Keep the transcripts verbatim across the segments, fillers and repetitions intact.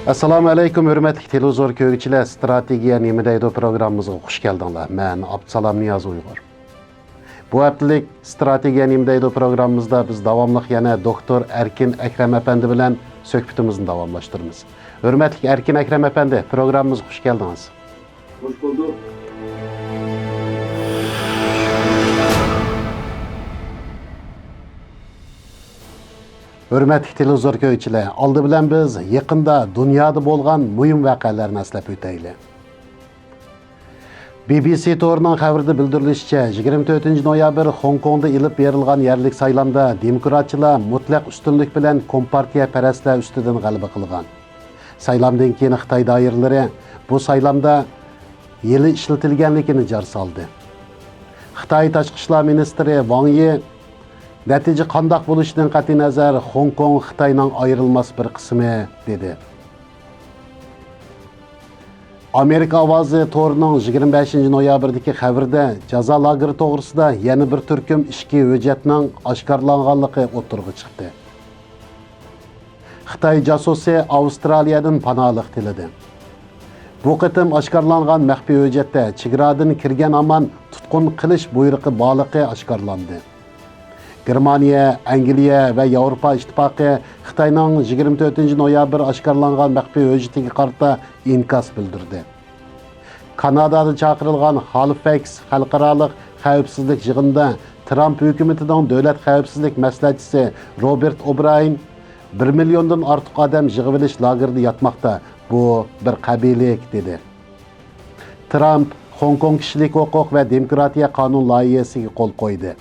ئەسسالامۇ ئەلەيكۇم، ھۆرمەتلىك تېلېۋىزور كۆرگۈچىلەر، ستراتېگىيە نېمە دەيدۇ پروگراممىمىزغا خۇش كەلدىڭلار. مەن ئابدۇسالام نىياز ئۇيغۇر. بۇ ھەپتىلىك ستراتېگىيە نېمە دەيدۇ پروگراممىمىزدا بىز داۋاملىق يەنە دوكتور ئەركىن ئەكرەم ئەپەندى بىلەن سۆھبىتىمىزنى داۋاملاشتۇرىمىز. ھۆرمەتلىك ئەركىن ئەكرەم ئەپەندى، پروگراممىمىزغا خۇش كەلدىڭىز. خوش بولدۇق. ھۆرمەتلىك تېلېۋىزور كۆرگۈچىلەر، ئالدى بىلەن بىز يېقىندا دۇنيادا بولغان مۇھىم ۋەقەلەرنى ئەسلەپ ئۆتەيلى. بى بى سى تورىنىڭ خەۋىرىدە بىلدۈرۈلۈشىچە، يىگىرمە تۆتىنچى نويابىر خوڭكوڭدا ئېلىپ بېرىلغان يەرلىك سايلامدا دېموكراتچىلار مۇتلەق ئۈستۈنلۈك بىلەن كومپارتىيەپەرەسلەر ئۈستىدىن غەلىبە قىلغان. سايلامدىن كېيىن خىتاي دائىرىلىرى بۇ سايلامدا ھىيلە ئىشلىتىلگەنلىكىنى جار سالدى. خىتاي تاشقى ئىشلار مىنىستىرى ۋاڭ يى، نەتىجە قانداق بولۇشىدىن قەتئىينەزەر، خوڭكوڭ خىتاينىڭ ئايرىلماس بىر قىسمى، دېدى. ئامېرىكا ئاۋازى تورىنىڭ يىگىرمە بەشىنچى نويابىردىكى خەۋىرىدە جازا لاگېرى توغرىسىدا يەنە بىر تۈركۈم ئىچكى ھۆججەتنىڭ ئاشكارىلانغانلىقى ئوتتۇرىغا چىقتى. خىتاي جاسۇسى ئاۋسترالىيەدىن پاناھلىق تىلىدى. بۇ قېتىم ئاشكارىلانغان مەخپىي ھۆججەتتە چېگرادىن كىرگەن ھامان تۇتقۇن قىلىش بۇيرۇقى بارلىقى ئاشكارىلاندى. گېرمانىيە، ئەنگلىيە ۋە ياۋروپا ئىتتىپاقى خىتاينىڭ يىگىرمە تۆتىنچى نويابىر ئاشكارىلانغان مەخپىي ھۆججىتىگە قارىتا ئىنكاس بىلدۈردى. كانادادا چاقىرىلغان ھالىفەكس خەلقئارالىق خەۋپسىزلىك يىغىنىدا ترامپ ھۆكۈمىتىنىڭ دۆلەت خەۋپسىزلىك مەسلىھەتچىسى روبېرت ئوبرايېن، «بىر مىليوندىن ئارتۇق ئادەم يىغىۋېلىش لاگېرىدا ياتماقتا، بۇ بىر قەبىلىلىك» دېدى. ترامپ خوڭكوڭ كىشىلىك ھوقۇق ۋە دېموكراتىيە قانۇن لايىھەسىگە قول قويدى.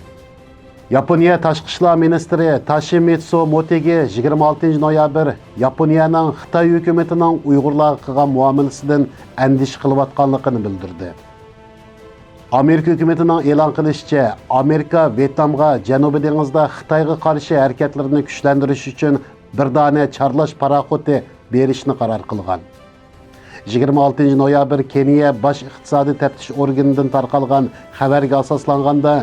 ياپونىيە تاشقى ئىشلار مىنىستىرى تاشىمىتسۇ موتېگى يىگىرمە ئالتىنچى نويابىر ياپونىيەنىڭ خىتاي ھۆكۈمىتىنىڭ ئۇيغۇرلارغا قىلغان مۇئامىلىسىدىن ئەندىشە قىلىۋاتقانلىقىنى بىلدۈردى. ئامېرىكا ھۆكۈمىتىنىڭ ئېلان قىلىشىچە، ئامېرىكا ۋيېتنامغا جەنۇبىي دېڭىزدا خىتايغا قارشى ھەرىكەتلىرىنى كۈچلەندۈرۈش ئۈچۈن بىر دانە چارلاش پاراخوتى بېرىشنى قارار قىلغان. يىگىرمە ئالتىنچى نويابىر كېنىيە باش ئىقتىسادىي تەپتىش ئورگىنىدىن تارقالغان خەۋەرگە ئاساسلانغاندا،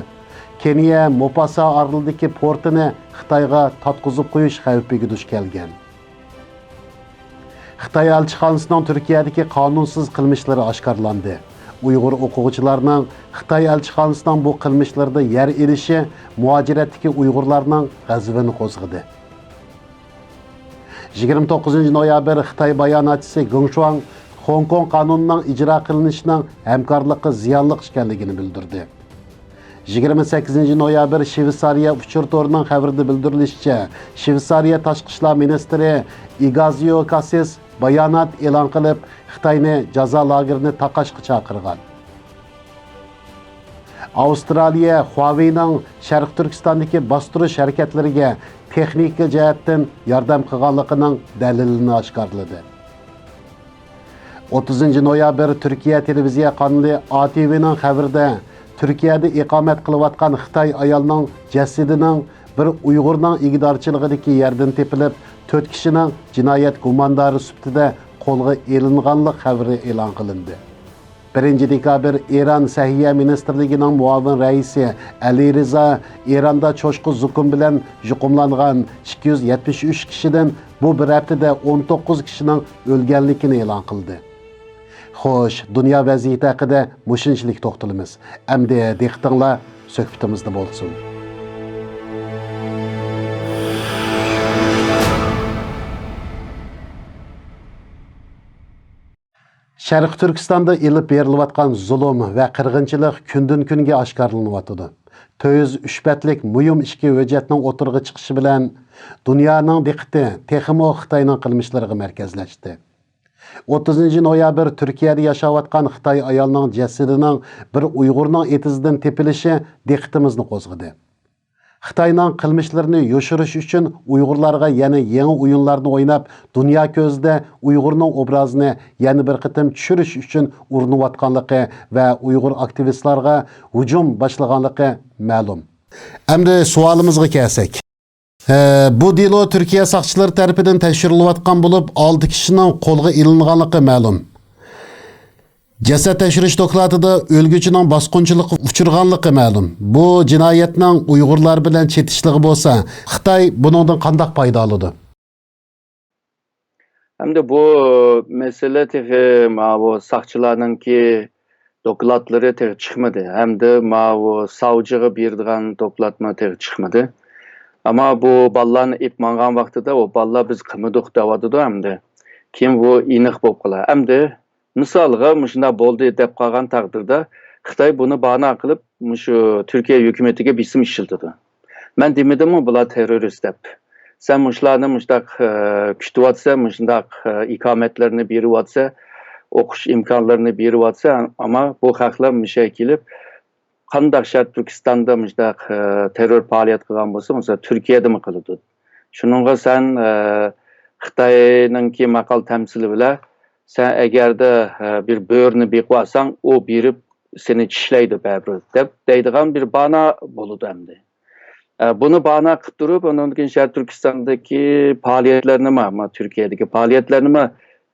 كېنىيە موپاسا ئارىلىدىكى پورتىنى خىتايغا تارتقۇزۇپ قويۇش خەۋپىگە دۇچ كەلگەن. خىتاي ئەلچىخانىسىنىڭ تۈركىيەدىكى قانۇنسىز قىلمىشلىرى ئاشكارىلاندى. ئۇيغۇر ئوقۇغۇچىلارنىڭ خىتاي ئەلچىخانىسىنىڭ بۇ قىلمىشلىرىدا يەر ئېلىشى مۇھاجىرەتتىكى ئۇيغۇرلارنىڭ غەزىپىنى قوزغىدى. يىگىرمە توققۇزىنچى نويابىر خىتاي باياناتچىسى گېڭ شۇاڭ خوڭكوڭ قانۇنىنىڭ ئىجرا قىلىنىشىنىڭ ھەمكارلىققا زىيانلىق ئىكەنلىكىنى بىلدۈردى. يىگىرمە سەككىزىنچى نويابىر شۋېتسارىيە ئۇچۇر تورىنىڭ خەۋىرىدە بىلدۈرۈلۈشىچە، شۋېتسارىيە تاشقى ئىشلار مىنىستىرى ئىگازىيو كاسسىس بايانات ئېلان قىلىپ، خىتاينى جازا لاگېرىنى تاقاشقا چاقىرغان. ئاۋسترالىيە خۇاۋېينىڭ شەرقىي تۈركىستاندىكى باستۇرۇش ھەرىكەتلىرىگە تېخنىكا جەھەتتىن ياردەم قىلغانلىقىنىڭ دەلىلىنى ئاشكارىلىدى. ئوتتۇزىنچى نويابىر تۈركىيە تېلېۋىزىيە قانىلى ئاتېۋنىڭ خەۋىرىدە، تۈركىيەدە ئىقامەت قىلىۋاتقان خىتاي ئايالنىڭ جەسىتىنىڭ بىر ئۇيغۇرنىڭ ئىگىدارچىلىقىدىكى يەردىن تېپىلىپ، تۆت كىشىنىڭ جىنايەت گۇماندارى سۈپىتىدە قولغا ئېلىنغانلىق خەۋىرى ئېلان قىلىندى. بىرىنچى دېكابىر ئىران سەھىيە مىنىستىرلىكىنىڭ مۇئاۋىن رەئىسى ئەلى رىزا ئىراندا چوشقا زۇكۇم بىلەن يۇقۇملانغان ئىككى يۈز يەتمىش ئۈچ كىشىدىن بۇ بىر ھەپتىدە ئون توققۇز كىشىنىڭ ئۆلگەنلىكىنى ئېلان قىلدى. خوش، دۇنيا ۋەزىيىتى ھەققىدە مۇشۇنچىلىك توختىلىمىز. ئەمدى دىققىتىڭلار سۆھبىتىمىزدە بولسۇن. شەرقىي تۈركىستاندا ئېلىپ بېرىلىۋاتقان زۇلۇم ۋە قىرغىنچىلىق كۈندىن-كۈنگە ئاشكارىلىنىۋاتىدۇ. تۆت يۈز ئۈچ بەتلىك مۇھىم ئىچكى ھۆججەتنىڭ ئوتتۇرىغا چىقىشى بىلەن، دۇنيانىڭ دىققىتى تېخىمۇ خىتاينىڭ قىلمىشلىرىغا مەركەزلەشتى. ئوتتۇزىنچى نويابىر تۈركىيەدە ياشاۋاتقان خىتاي ئايالنىڭ جەسىتىنىڭ بىر ئۇيغۇرنىڭ ئېتىزىدىن تېپىلىشى دىققىتىمىزنى قوزغىدى. خىتاينىڭ قىلمىشلىرىنى يوشۇرۇش ئۈچۈن ئۇيغۇرلارغا يەنە يېڭى ئويۇنلارنى ئويناپ، دۇنيا كۆزىدە ئۇيغۇرنىڭ ئوبرازىنى يەنە بىر قېتىم چۈشۈرۈش ئۈچۈن ئۇرۇنۇۋاتقانلىقى ۋە ئۇيغۇر ئاكتىۋىستلارغا ھۇجۇم باشلىغانلىقى مەلۇم. ئەمدى سوئالىمىزغا كەلسەك. ئە، بۇ دېلو تۈركىيە ساقچىلىرى تەرىپىدىن تەكشۈرۈلۈۋاتقان بولۇپ، ئالتە كىشىنىڭ قولغا ئېلىنغانلىقى مەلۇم. جەسەت تەكشۈرۈش دوكلاتىدا ئۆلگۈچىنىڭ باسقۇنچىلىققا ئۇچرىغانلىقى مەلۇم. بۇ جىنايەتنىڭ ئۇيغۇرلار بىلەن چېتىشلىقى بولسا، خىتاي بۇنىڭدىن قانداق پايدا ئالىدۇ؟ ھەمدە بۇ مەسىلە تېخى ماۋۇ ساقچىلارنىڭكى دوكلاتلىرى تېخى چىقمىدى. ھەمدە ماۋۇ ساۋجىغا بېرىدىغان دوكلاتمۇ تېخى چىقمىدى. ئەمما بۇ بالىلارنى ئېلىپ ماڭغان ۋاقتىدا ئۇ بالىلار بىز قىلمىدۇق دەۋاتىدۇ ئەمدى. كېيىن بۇ ئېنىق بولۇپ قالار. ئەمدى مىسالغا مۇشۇنداق بولدى دەپ قالغان تەقدىردە خىتاي بۇنى بانا قىلىپ مۇشۇ تۈركىيە ھۆكۈمىتىگە بېسىم ئىشلىتىدۇ. مەن دېمىدىممۇ بۇلار تېررورىست دەپ. سەن مۇشۇلارنى مۇشۇنداق، ئە، كۈتۈۋاتىسەن، مۇشۇنداق، ئە، ئىقامەتلەرنى بېرىۋاتىسەن، ئوقۇش ئىمكانلىرىنى بېرىۋاتىسەن، ئەمما بۇ خەقلەر مۇشۇ يەرگە كېلىپ، قانداق شەرقىي تۈركىستاندا مۇشۇنداق، ئە، تېررور پائالىيەت قىلغان بولسا، مەسىلەن، تۈركىيەدىمۇ قىلىدۇ. شۇنىڭغا سەن، ئە، خىتاينىڭكى ماقال تەمسىلى بىلەن، سەن ئەگەردە، ئە، بىر بۆرىنى بېقىۋالساڭ، ئۇ بېرىپ سېنى چىشلەيدۇ بەرىبىر، دەپ دەيدىغان بىر بانا بولىدۇ ئەمدى. ئە، بۇنى بانا قىلىپ تۇرۇپ، ئۇنىڭدىن كېيىن شەرقىي تۈركىستاندىكى پائالىيەتلەرنىمۇ، ئەمما تۈركىيەدىكى پائالىيەتلەرنىمۇ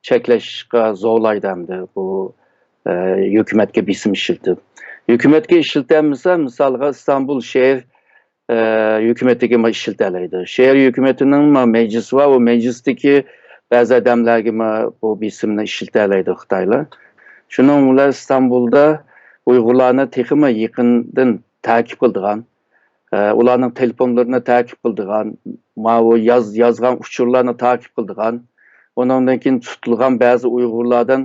چەكلەشكە زورلايدۇ ئەمدى بۇ، ئە، ھۆكۈمەتكە بېسىم ئىشلىتىپ. ھۆكۈمەتكە ئىشلىتەلمىسە، مىسالغا ئىستانبۇل شەھەر، ئە، ھۆكۈمىتىگىمۇ ئىشلىتەلەيدۇ. شەھەر ھۆكۈمىتىنىڭ مەجلىسى بار، ئۇ مەجلىستىكى بەزى ئادەملەرگىمۇ بۇ بېسىمنى ئىشلىتەلەيدۇ خىتايلار. شۇنىڭ بىلەن ئىستانبۇلدا ئۇيغۇرلارنى تېخىمۇ يېقىندىن تەقىب قىلىدىغان، ئە، ئۇلارنىڭ تېلېفونلىرىنى تەقىب قىلىدىغان، ماۋۇ ياز-، يازغان ئۇچۇرلارنى تەقىپ قىلىدىغان، ئۇنىڭدىن كېيىن تۇتۇلغان بەزى ئۇيغۇرلاردىن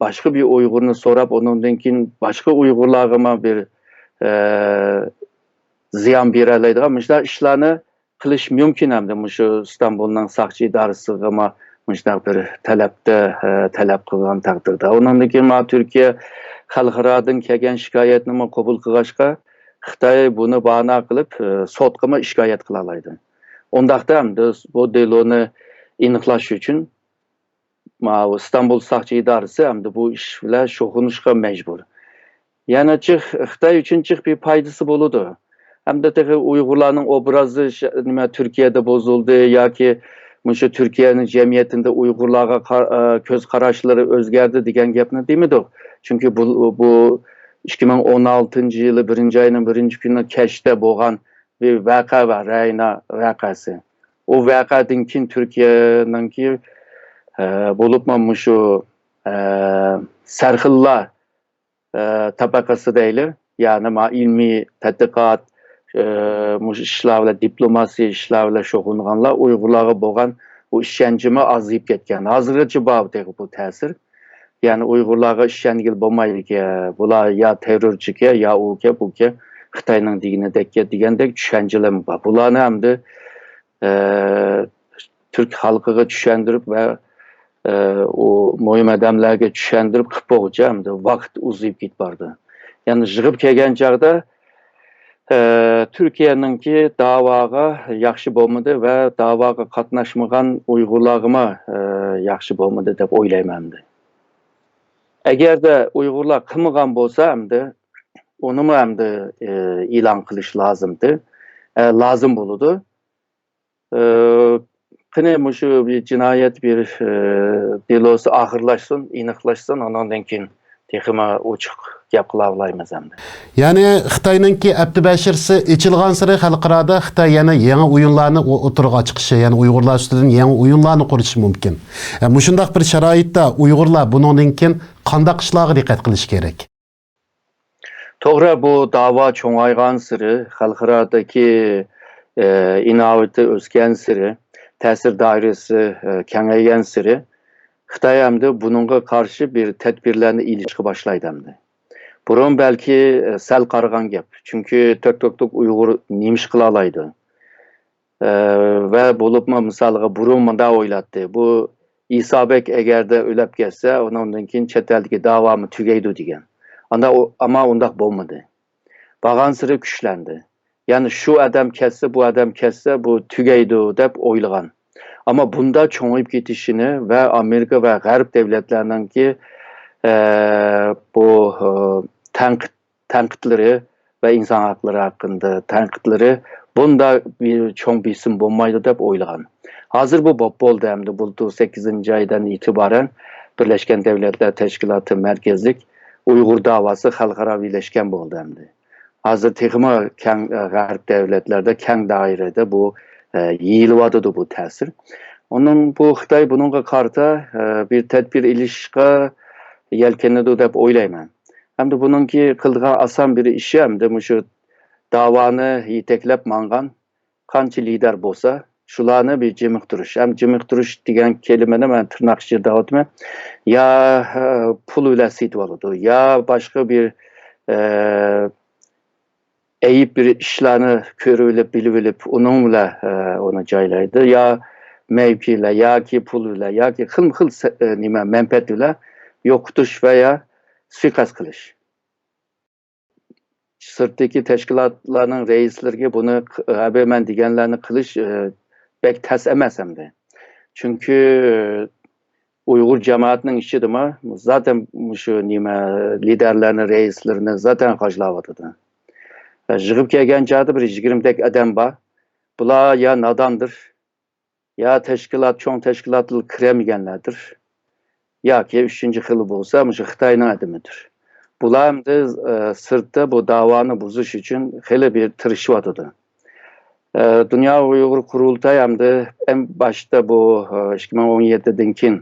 باشقا بىر ئۇيغۇرنى سوراپ، ئۇنىڭدىن كېيىن باشقا ئۇيغۇرلارغىمۇ بىر، ئە، زىيان بېرەلەيدىغان مۇشۇنداق ئىشلارنى قىلىش مۇمكىن ئەمدى مۇشۇ ئىستانبۇلنىڭ ساقچى ئىدارىسىغىمۇ مۇشۇنداق بىر تەلەپتە، ئە، تەلەپ قىلغان تەقدىردە. ئۇنىڭدىن كېيىن مانا تۈركىيە خەلقئارادىن كەلگەن شىكايەتنىمۇ قوبۇل قىلغاچقا، خىتاي بۇنى بانا قىلىپ، ئە، سوتقىمۇ شىكايەت قىلالايدۇ. ئۇنداقتا ئەمدى بۇ دېلونى ئېنىقلاش ئۈچۈن ماۋۇ ئىستانبۇل ساقچى ئىدارىسى ئەمدى بۇ ئىش بىلەن شۇغۇللىنىشقا مەجبۇر. يەنە جىق خىتاي ئۈچۈن جىق بىر پايدىسى بولىدۇ. ھەمدە تېخى ئۇيغۇرلارنىڭ ئوبرازى ش-، نېمە، تۈركىيەدە بۇزۇلدى ياكى مۇشۇ تۈركىيەنىڭ جەمئىيەتىدە ئۇيغۇرلارغا قا-، ئە، كۆز قاراشلىرى ئۆزگەردى دېگەن گەپنى دېمىدۇق. چۈنكى بۇ، بۇ ئىككى مىڭ ئون ئالتىنچى يىلى بىرىنچى ئاينىڭ بىرىنچى كۈنى كەچتە بولغان بىر ۋەقە بار، رەينا ۋەقەسى. ئۇ ۋەقەدىن كېيىن تۈركىيەنىڭكى، ئە، بولۇپمۇ مۇشۇ، ئە، سەرخىللار، ئە، تەبەقىسى دەيلى، يەنى ما ئىلمىي تەتقىقات، ئە، مۇشۇ ئىشلار بىلەن، دىپلوماسىيە ئىشلار بىلەن شۇغۇللانغانلار ئۇيغۇرلارغا بولغان بۇ ئىشەنچىمۇ ئازىيىپ كەتكەن. ھازىرغىچە بار تېخى بۇ تەسىر. يەنى ئۇيغۇرلارغا ئىشەنگىلى بولمايدىكەن، بۇلار يا تېررورچىكەن، يا ئۇكەن، بۇكەن، خىتاينىڭ دېگىنىدەككەن دېگەندەك چۈشەنچىلەرمۇ بار. بۇلارنى ئەمدى، ئە، تۈرك خەلقىگە چۈشەندۈرۈپ ۋە، ئە، ئۇ مۇھىم ئادەملەرگە چۈشەندۈرۈپ قىلىپ بولغۇچە ئەمدى ۋاقىت ئۇزىيىپ كېتىپ بارىدۇ. يەنى يىغىپ كەلگەن چاغدا، ئە، تۈركىيەنىڭكى داۋاغا ياخشى بولمىدى ۋە داۋاغا قاتناشمىغان ئۇيغۇرلارغىمۇ، ئە، ياخشى بولمىدى دەپ ئويلايمەن ئەمدى. ئەگەردە ئۇيغۇرلار قىلمىغان بولسا ئەمدى ئۇنىمۇ ئەمدى، ئە، ئېلان قىلىش لازىمدى. ئە، لازىم بولىدۇ. ئە، قېنى مۇشۇ بىر جىنايەت، بىر، ئە، دېلوسى ئاخىرلاشسۇن، ئېنىقلاشسۇن، ئۇنىڭدىن كېيىن تېخىمۇ ئوچۇق گەپ قىلالايمىز ئەمدى. يەنى خىتاينىڭكى ئەپتى بەشىرىسى ئېچىلغانسېرى خەلقئارادا خىتاي يەنە يېڭى ئويۇنلارنى ئو-، ئوتتۇرىغا چىقىشى، يەنى ئۇيغۇرلار ئۈستىدىن يېڭى ئويۇنلارنى قۇرۇشى مۇمكىن. ئە، مۇشۇنداق بىر شارائىتتا ئۇيغۇرلار بۇنىڭدىن كېيىن قانداق ئىشلارغا دىققەت قىلىشى كېرەك؟ توغرا، بۇ داۋا چوڭايغانسېرى، خەلقئارادىكى، ئە، ئىناۋىتى ئۆسكەنسېرى، تەسىر دائىرىسى، ئە، كېڭەيگەنسېرى، خىتاي ئەمدى بۇنىڭغا قارشى بىر تەدبىرلەرنى ئېلىشقا باشلايدۇ ئەمدى. بۇرۇن بەلكى، ئە، سەل قارىغان گەپ. چۈنكى تۆك تۆك تۆك ئۇيغۇر نېمە ئىش قىلالايدۇ؟ ئە، ۋە بولۇپمۇ مىسالغا بۇرۇن مۇنداق ئويلايتتى. بۇ ئىسابەك ئەگەردە ئۆلۈپ كەتسە، ئۇنىڭدىن كېيىن چەت ئەلدىكى داۋامۇ تۈگەيدۇ دېگەن. ئاندا ئۇ، ئەمما ئۇنداق بولمىدى. بارغانسېرى كۈچلەندى. يەنى شۇ ئادەم كەتسە، بۇ ئادەم كەتسە، بۇ تۈگەيدۇ دەپ ئويلىغان. ئەمما بۇنداق چوڭىيىپ كېتىشىنى ۋە ئامېرىكا ۋە غەرب دۆلەتلەرنىڭكى، ئە، بۇ، ئە، تەنقىد، تەنقىدلىرى ۋە ئىنسان ھەقلىرى ھەققىدە تەنقىدلىرى بۇنداق بىر چوڭ بېسىم بولمايدۇ دەپ ئويلىغان. ھازىر بۇ بولۇپ بولدى ئەمدى. بۇلتۇر سەككىزىنچى ئايدىن ئېتىبارەن بىرلەشكەن دۆلەتلەر تەشكىلاتى مەركەزلىك ئۇيغۇر داۋاسى خەلقئارا بىرلەشكەن بولدى ئەمدى. ھازىر تېخىمۇ كەڭ، ئە، غەرب دۆلەتلەردە كەڭ دائىرىدە بۇ، ئە، يېيىلىۋاتىدۇ بۇ تەسىر. ئۇنىڭ، بۇ خىتاي بۇنىڭغا قارىتا، ئە، بىر تەدبىر ئېلىشقا يەلكىنىدۇ دەپ ئويلايمەن. ھەمدە بۇنىڭكى قىلىدىغان ئاسان بىر ئىشى ھەمدە مۇشۇ داۋانى يېتەكلەپ ماڭغان قانچە لىدەر بولسا، شۇلارنى بىر جىمىقتۇرۇش. ھەم جىمىقتۇرۇش دېگەن كەلىمىنى مەن تىرناق ئىچىدە دەۋاتىمەن. يا، ئە، پۇل بىلەن سېتىۋالىدۇ، يا باشقا بىر، ئە، ئەيىب بىر ئىشلارنى كۆرۈۋېلىپ، بىلىۋېلىپ، ئۇنىڭ بىلەن، ئە، ئۇنى جايلايدۇ. يا مەۋقە بىلەن، ياكى پۇل بىلەن، ياكى خىلمۇ خىل سە-، ئە، نېمە، مەنپەئەت بىلەن يوقىتىش ۋە يا سۇيىقەست قىلىش. سىرتتىكى تەشكىلاتلارنىڭ رەئىسلىرىگە بۇنى ق-، ھە، بۇ مەن دېگەنلەرنى قىلىش، ئە، بەك تەس ئەمەس ئەمدى. چۈنكى ئۇيغۇر جامائەتنىڭ ئىچىدىمۇ زاتەن مۇشۇ نېمە، لىدەرلەرنى، رەئىسلىرىنى زاتەن غاجلاۋاتىدۇ. يىغىپ كەلگەن چاغدا بىر يىگىرمىدەك ئادەم بار. بۇلار يا ناداندۇر، يا تەشكىلات، چوڭ تەشكىلاتلارغا كىرەلمىگەنلەردۇر. ياكى ئۈچىنچى خىلى بولسا مۇشۇ خىتاينىڭ ئادىمىدۇر. بۇلار ئەمدى، ئە، سىرتتا بۇ داۋانى بۇزۇش ئۈچۈن خېلى بىر تىرىشىۋاتىدۇ. ئە، دۇنيا ئۇيغۇر قۇرۇلتايى ئەمدى ئەڭ باشتا بۇ، ئە، ئىككى مىڭ ئون يەتتىدىن كېيىن،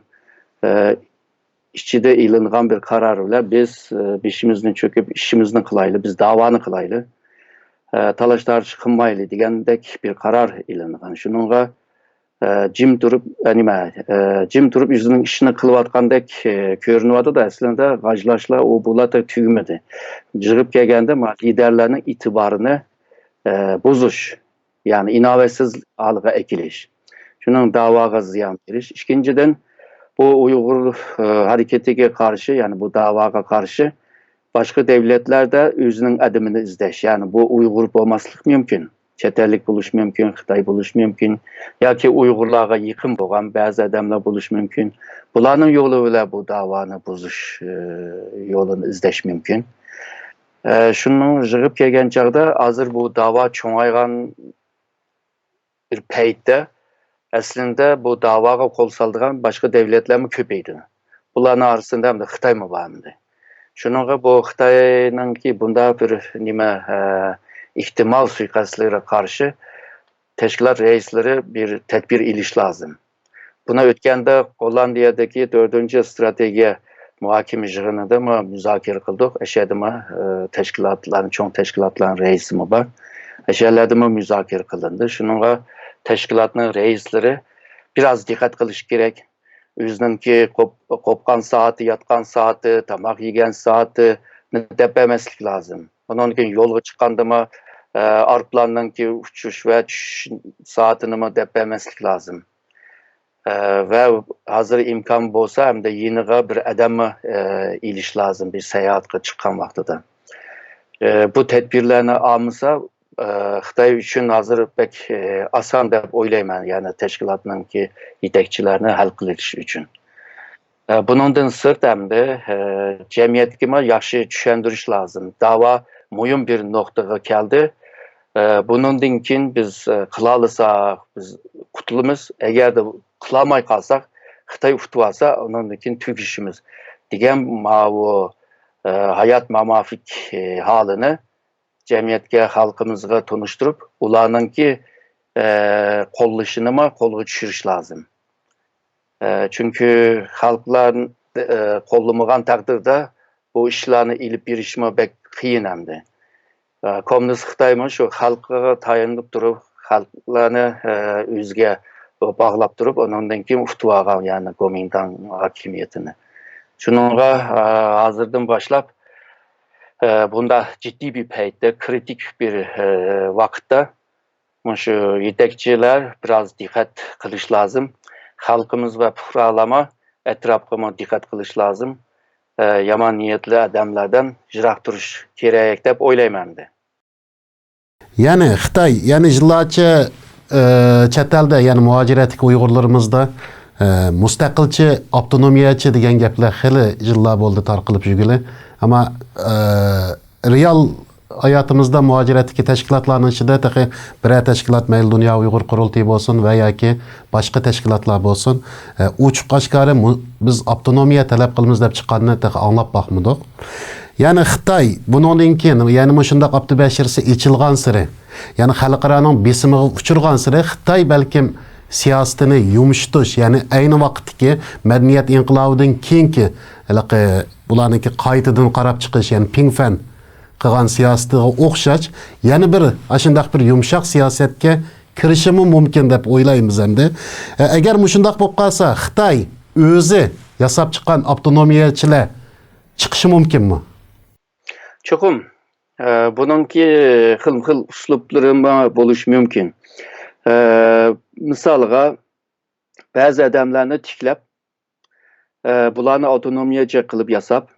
ئە، ئىچىدە ئېلىنغان بىر قارار بىلەن بىز، ئە، بېشىمىزنى چۆكۈپ ئىشىمىزنى قىلايلى، بىز داۋانى قىلايلى، ئە، تالاش-تارتىش قىلمايلى دېگەندەك بىر قارار ئېلىنغان. شۇنىڭغا، ئە، جىم تۇرۇپ، ئە، نېمە، ئە، جىم تۇرۇپ ئۆزىنىڭ ئىشىنى قىلىۋاتقاندەك، ئە، كۆرۈنۈۋاتىدۇ. ئەسلىدە غاجلاشلار ئۇ بۇلار تېخى تۈگىمىدى. يىغىپ كەلگەندە ما لىدەرلەرنىڭ ئېتىبارىنى، ئە، بۇزۇش، يەنى ئىناۋەتسىز ھالغا ئەكېلىش. شۇنىڭ داۋاغا زىيان بېرىش. ئىككىنچىدىن، بۇ ئۇيغۇر، ئە، ھەرىكىتىگە قارشى، يەنى بۇ داۋاغا قارشى باشقا دەۋلەتلەردە ئۆزىنىڭ ئادىمىنى ئىزدەش. يەنى بۇ ئۇيغۇر بولماسلىقى مۇمكىن. چەت ئەللىك بولۇشى مۇمكىن، خىتاي بولۇشى مۇمكىن. ياكى ئۇيغۇرلارغا يېقىن بولغان بەزى ئادەملەر بولۇشى مۇمكىن. بۇلارنىڭ يولى بىلەن بۇ داۋانى بۇزۇش، ئە، يولىنى ئىزدەش مۇمكىن. ئە، شۇنىڭ يىغىپ كەلگەن چاغدا ھازىر بۇ داۋا چوڭايغان بىر پەيتتە ئەسلىدە بۇ داۋاغا قول سالىدىغان باشقا دەۋلەتلەرمۇ كۆپەيدى. بۇلارنىڭ ئارىسىدا ئەمدى خىتايمۇ بار ئەمدى. شۇنىڭغا بۇ خىتاينىڭكى بۇنداق بىر نېمە، ئە، ئېھتىمال سۇيىقەستلىرىگە قارشى تەشكىلات رەئىسلىرى بىر تەدبىر ئېلىش لازىم. بۇنى ئۆتكەندە گوللاندىيەدىكى تۆتىنچى ئىستراتېگىيە مۇھاكىمە يىغىنىدىمۇ مۇزاكىرە قىلدۇق. ئەشەدىمۇ، ئە، تەشكىلاتلارنىڭ، چوڭ تەشكىلاتلارنىڭ رەئىسىمۇ بار. ئەشەلەردىمۇ مۇزاكىرە قىلىندى. شۇنىڭغا تەشكىلاتنىڭ رەئىسلىرى بىراز دىققەت قىلىشى كېرەك. ئۆزىنىڭكى قوپ-، قوپقان سائىتى، ياتقان سائىتى، تاماق يېگەن سائىتىنى دەپ بەرمەسلىك لازىم. ئۇنىڭدىن كېيىن يولغا چىققاندىمۇ، ئە، ئايروپىلاننىڭكى ئۇچۇش ۋە چۈشۈش سائىتىنىمۇ دەپ بەرمەسلىك لازىم. ئە، ۋە ھازىر ئىمكان بولسا، ئەمدى يېنىغا بىر ئادەممۇ، ئە، ئېلىش لازىم، بىر ساياھەتكە چىققان ۋاقتىدا. ئە، بۇ تەدبىرلەرنى ئالمىسا، ئە، خىتاي ئۈچۈن ھازىر بەك، ئە، ئاسان دەپ ئويلايمەن، يەنى تەشكىلاتنىڭكى يېتەكچىلەرنى ھەل قىلىش ئۈچۈن. ئە، بۇنىڭدىن سىرت ئەمدى، ئە، جەمئىيەتكىمۇ ياخشى چۈشەندۈرۈش لازىم. داۋا مۇھىم بىر نۇقتىغا كەلدى. ئە، بۇنىڭدىن كېيىن بىز، ئە، قىلالىساق، بىز قۇتۇلىمىز. ئەگەردە قىلالماي قالساق، خىتاي ئۇتۇۋالسا، ئۇنىڭدىن كېيىن تۈگىشىمىز دېگەن ماۋۇ، ئە، ھايات مامافىك، ئە، ھالىنى جەمئىيەتكە، خەلقىمىزغا تونۇشتۇرۇپ، ئۇلارنىڭكى، ئە، قوللىشىنىمۇ قولغا چۈشۈرۈش لازىم. ئە، چۈنكى خەلقلەر، ئە، قوللىمىغان تەقدىردە بۇ ئىشلارنى ئېلىپ بېرىشمۇ بەك قىيىن ئەمدى. ئە، كوممۇنىست خىتايمۇ شۇ خەلققە تايىنىپ تۇرۇپ، خەلقلەرنى، ئە، ئۆزىگە باغلاپ تۇرۇپ، ئۇنىڭدىن كېيىن ئۇتۇۋالغان، يەنى گومىنداڭ ھاكىمىيىتىنى. شۇنىڭغا، ئە، ھازىردىن باشلاپ، ئە، بۇنداق جىددىي بىر پەيتتە، كرىتىك بىر، ئە، ۋاقىتتا مۇشۇ يېتەكچىلەر بىراز دىققەت قىلىش لازىم. خەلقىمىز ۋە پۇقرالارمۇ ئەتراپقىمۇ دىققەت قىلىش لازىم. ئە، يامان نىيەتلىك ئادەملەردىن يىراق تۇرۇش كېرەك دەپ ئويلايمەن ئەمدى. يەنى خىتاي، يەنى يىللارچە، ئە، چەت ئەلدە، يەنى مۇھاجىرەتتىكى ئۇيغۇرلىرىمىزدا، ئە، مۇستەقىلچى، ئاپتونومىيەچى دېگەن گەپلەر خېلى يىللار بولدى تارقىلىپ يۈرگىلى. ئەمما، ئە، رېئال ھاياتىمىزدا مۇھاجىرەتتىكى تەشكىلاتلارنىڭ ئىچىدە تېخى بىرەر تەشكىلات، مەيلى دۇنيا ئۇيغۇر قۇرۇلتىيى بولسۇن ۋە ياكى باشقا تەشكىلاتلار بولسۇن، ئە، ئوچۇق ئاشكارا مۇ-، بىز ئاپتونومىيە تەلەپ قىلىمىز دەپ چىققاننى تېخى ئاڭلاپ باقمىدۇق. يەنى خىتاي بۇنىڭدىن كېيىن، يەنى مۇشۇنداق ئاپتوبەشىرىسى ئېچىلغانسېرى، يەنى خەلقئارانىڭ بېسىمىغا ئۇچرىغانسېرى خىتاي بەلكىم سىياسىتىنى يۇمشىتىش، يەنى ئەينى ۋاقىتتىكى مەدەنىيەت ئىنقىلابىدىن كېيىنكى ھېلىقى بۇلارنىڭكى قايتىدىن قاراپ چىقىش، يەنى پىڭفەن قىلغان سىياسىتىگە ئوخشاش يەنە بىر ئاشۇنداق بىر يۇمشاق سىياسەتكە كىرىشىمۇ مۇمكىن دەپ ئويلايمىز ئەمدى. ئە، ئەگەر مۇشۇنداق بولۇپ قالسا، خىتاي ئۆزى ياساپ چىققان ئاپتونومىيەچىلەر چىقىشى مۇمكىنمۇ؟ چوقۇم. ئە، بۇنىڭكى خىلمۇ خىل ئۇسلۇبلىرىمۇ بولۇشى مۇمكىن. ئە، مىسالغا، بەزى ئادەملەرنى تىكلەپ، ئە، بۇلارنى ئاپتونومىيەچى قىلىپ ياساپ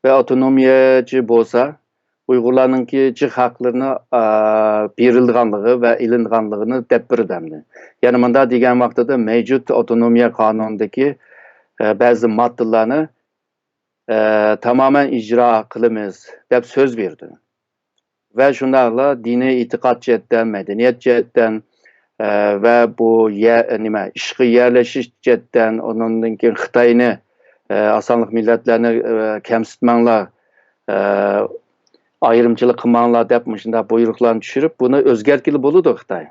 ۋە ئاپتونومىيەچى بولسا، ئۇيغۇرلارنىڭكى جىق ھەقلىرىنى، ئە، بېرىلىدىغانلىقى ۋە ئېلىنىدىغانلىقىنى دەپ بېرىدۇ ئەمدى. يەنى مۇنداق دېگەن ۋاقتىدا مەۋجۇت ئاپتونومىيە قانۇنىدىكى، ئە، بەزى ماددىلارنى، ئە، تامامەن ئىجرا قىلىمىز دەپ سۆز بېرىدۇ. ۋە شۇنداقلا دىنىي ئېتىقاد جەھەتتىن، مەدەنىيەت جەھەتتىن، ئە، ۋە بۇ يە-، نېمە، ئىشقا يەرلىشىش جەھەتتىن، ئۇنىڭدىن كېيىن خىتاينى، ئە، ئاز سانلىق مىللەتلەرنى، ئە، كەمسىتمەڭلار، ئە، ئايرىمچىلىق قىلماڭلار دەپ مۇشۇنداق بۇيرۇقلارنى چۈشۈرۈپ، بۇنى ئۆزگەرتكىلى بولىدۇ خىتاي.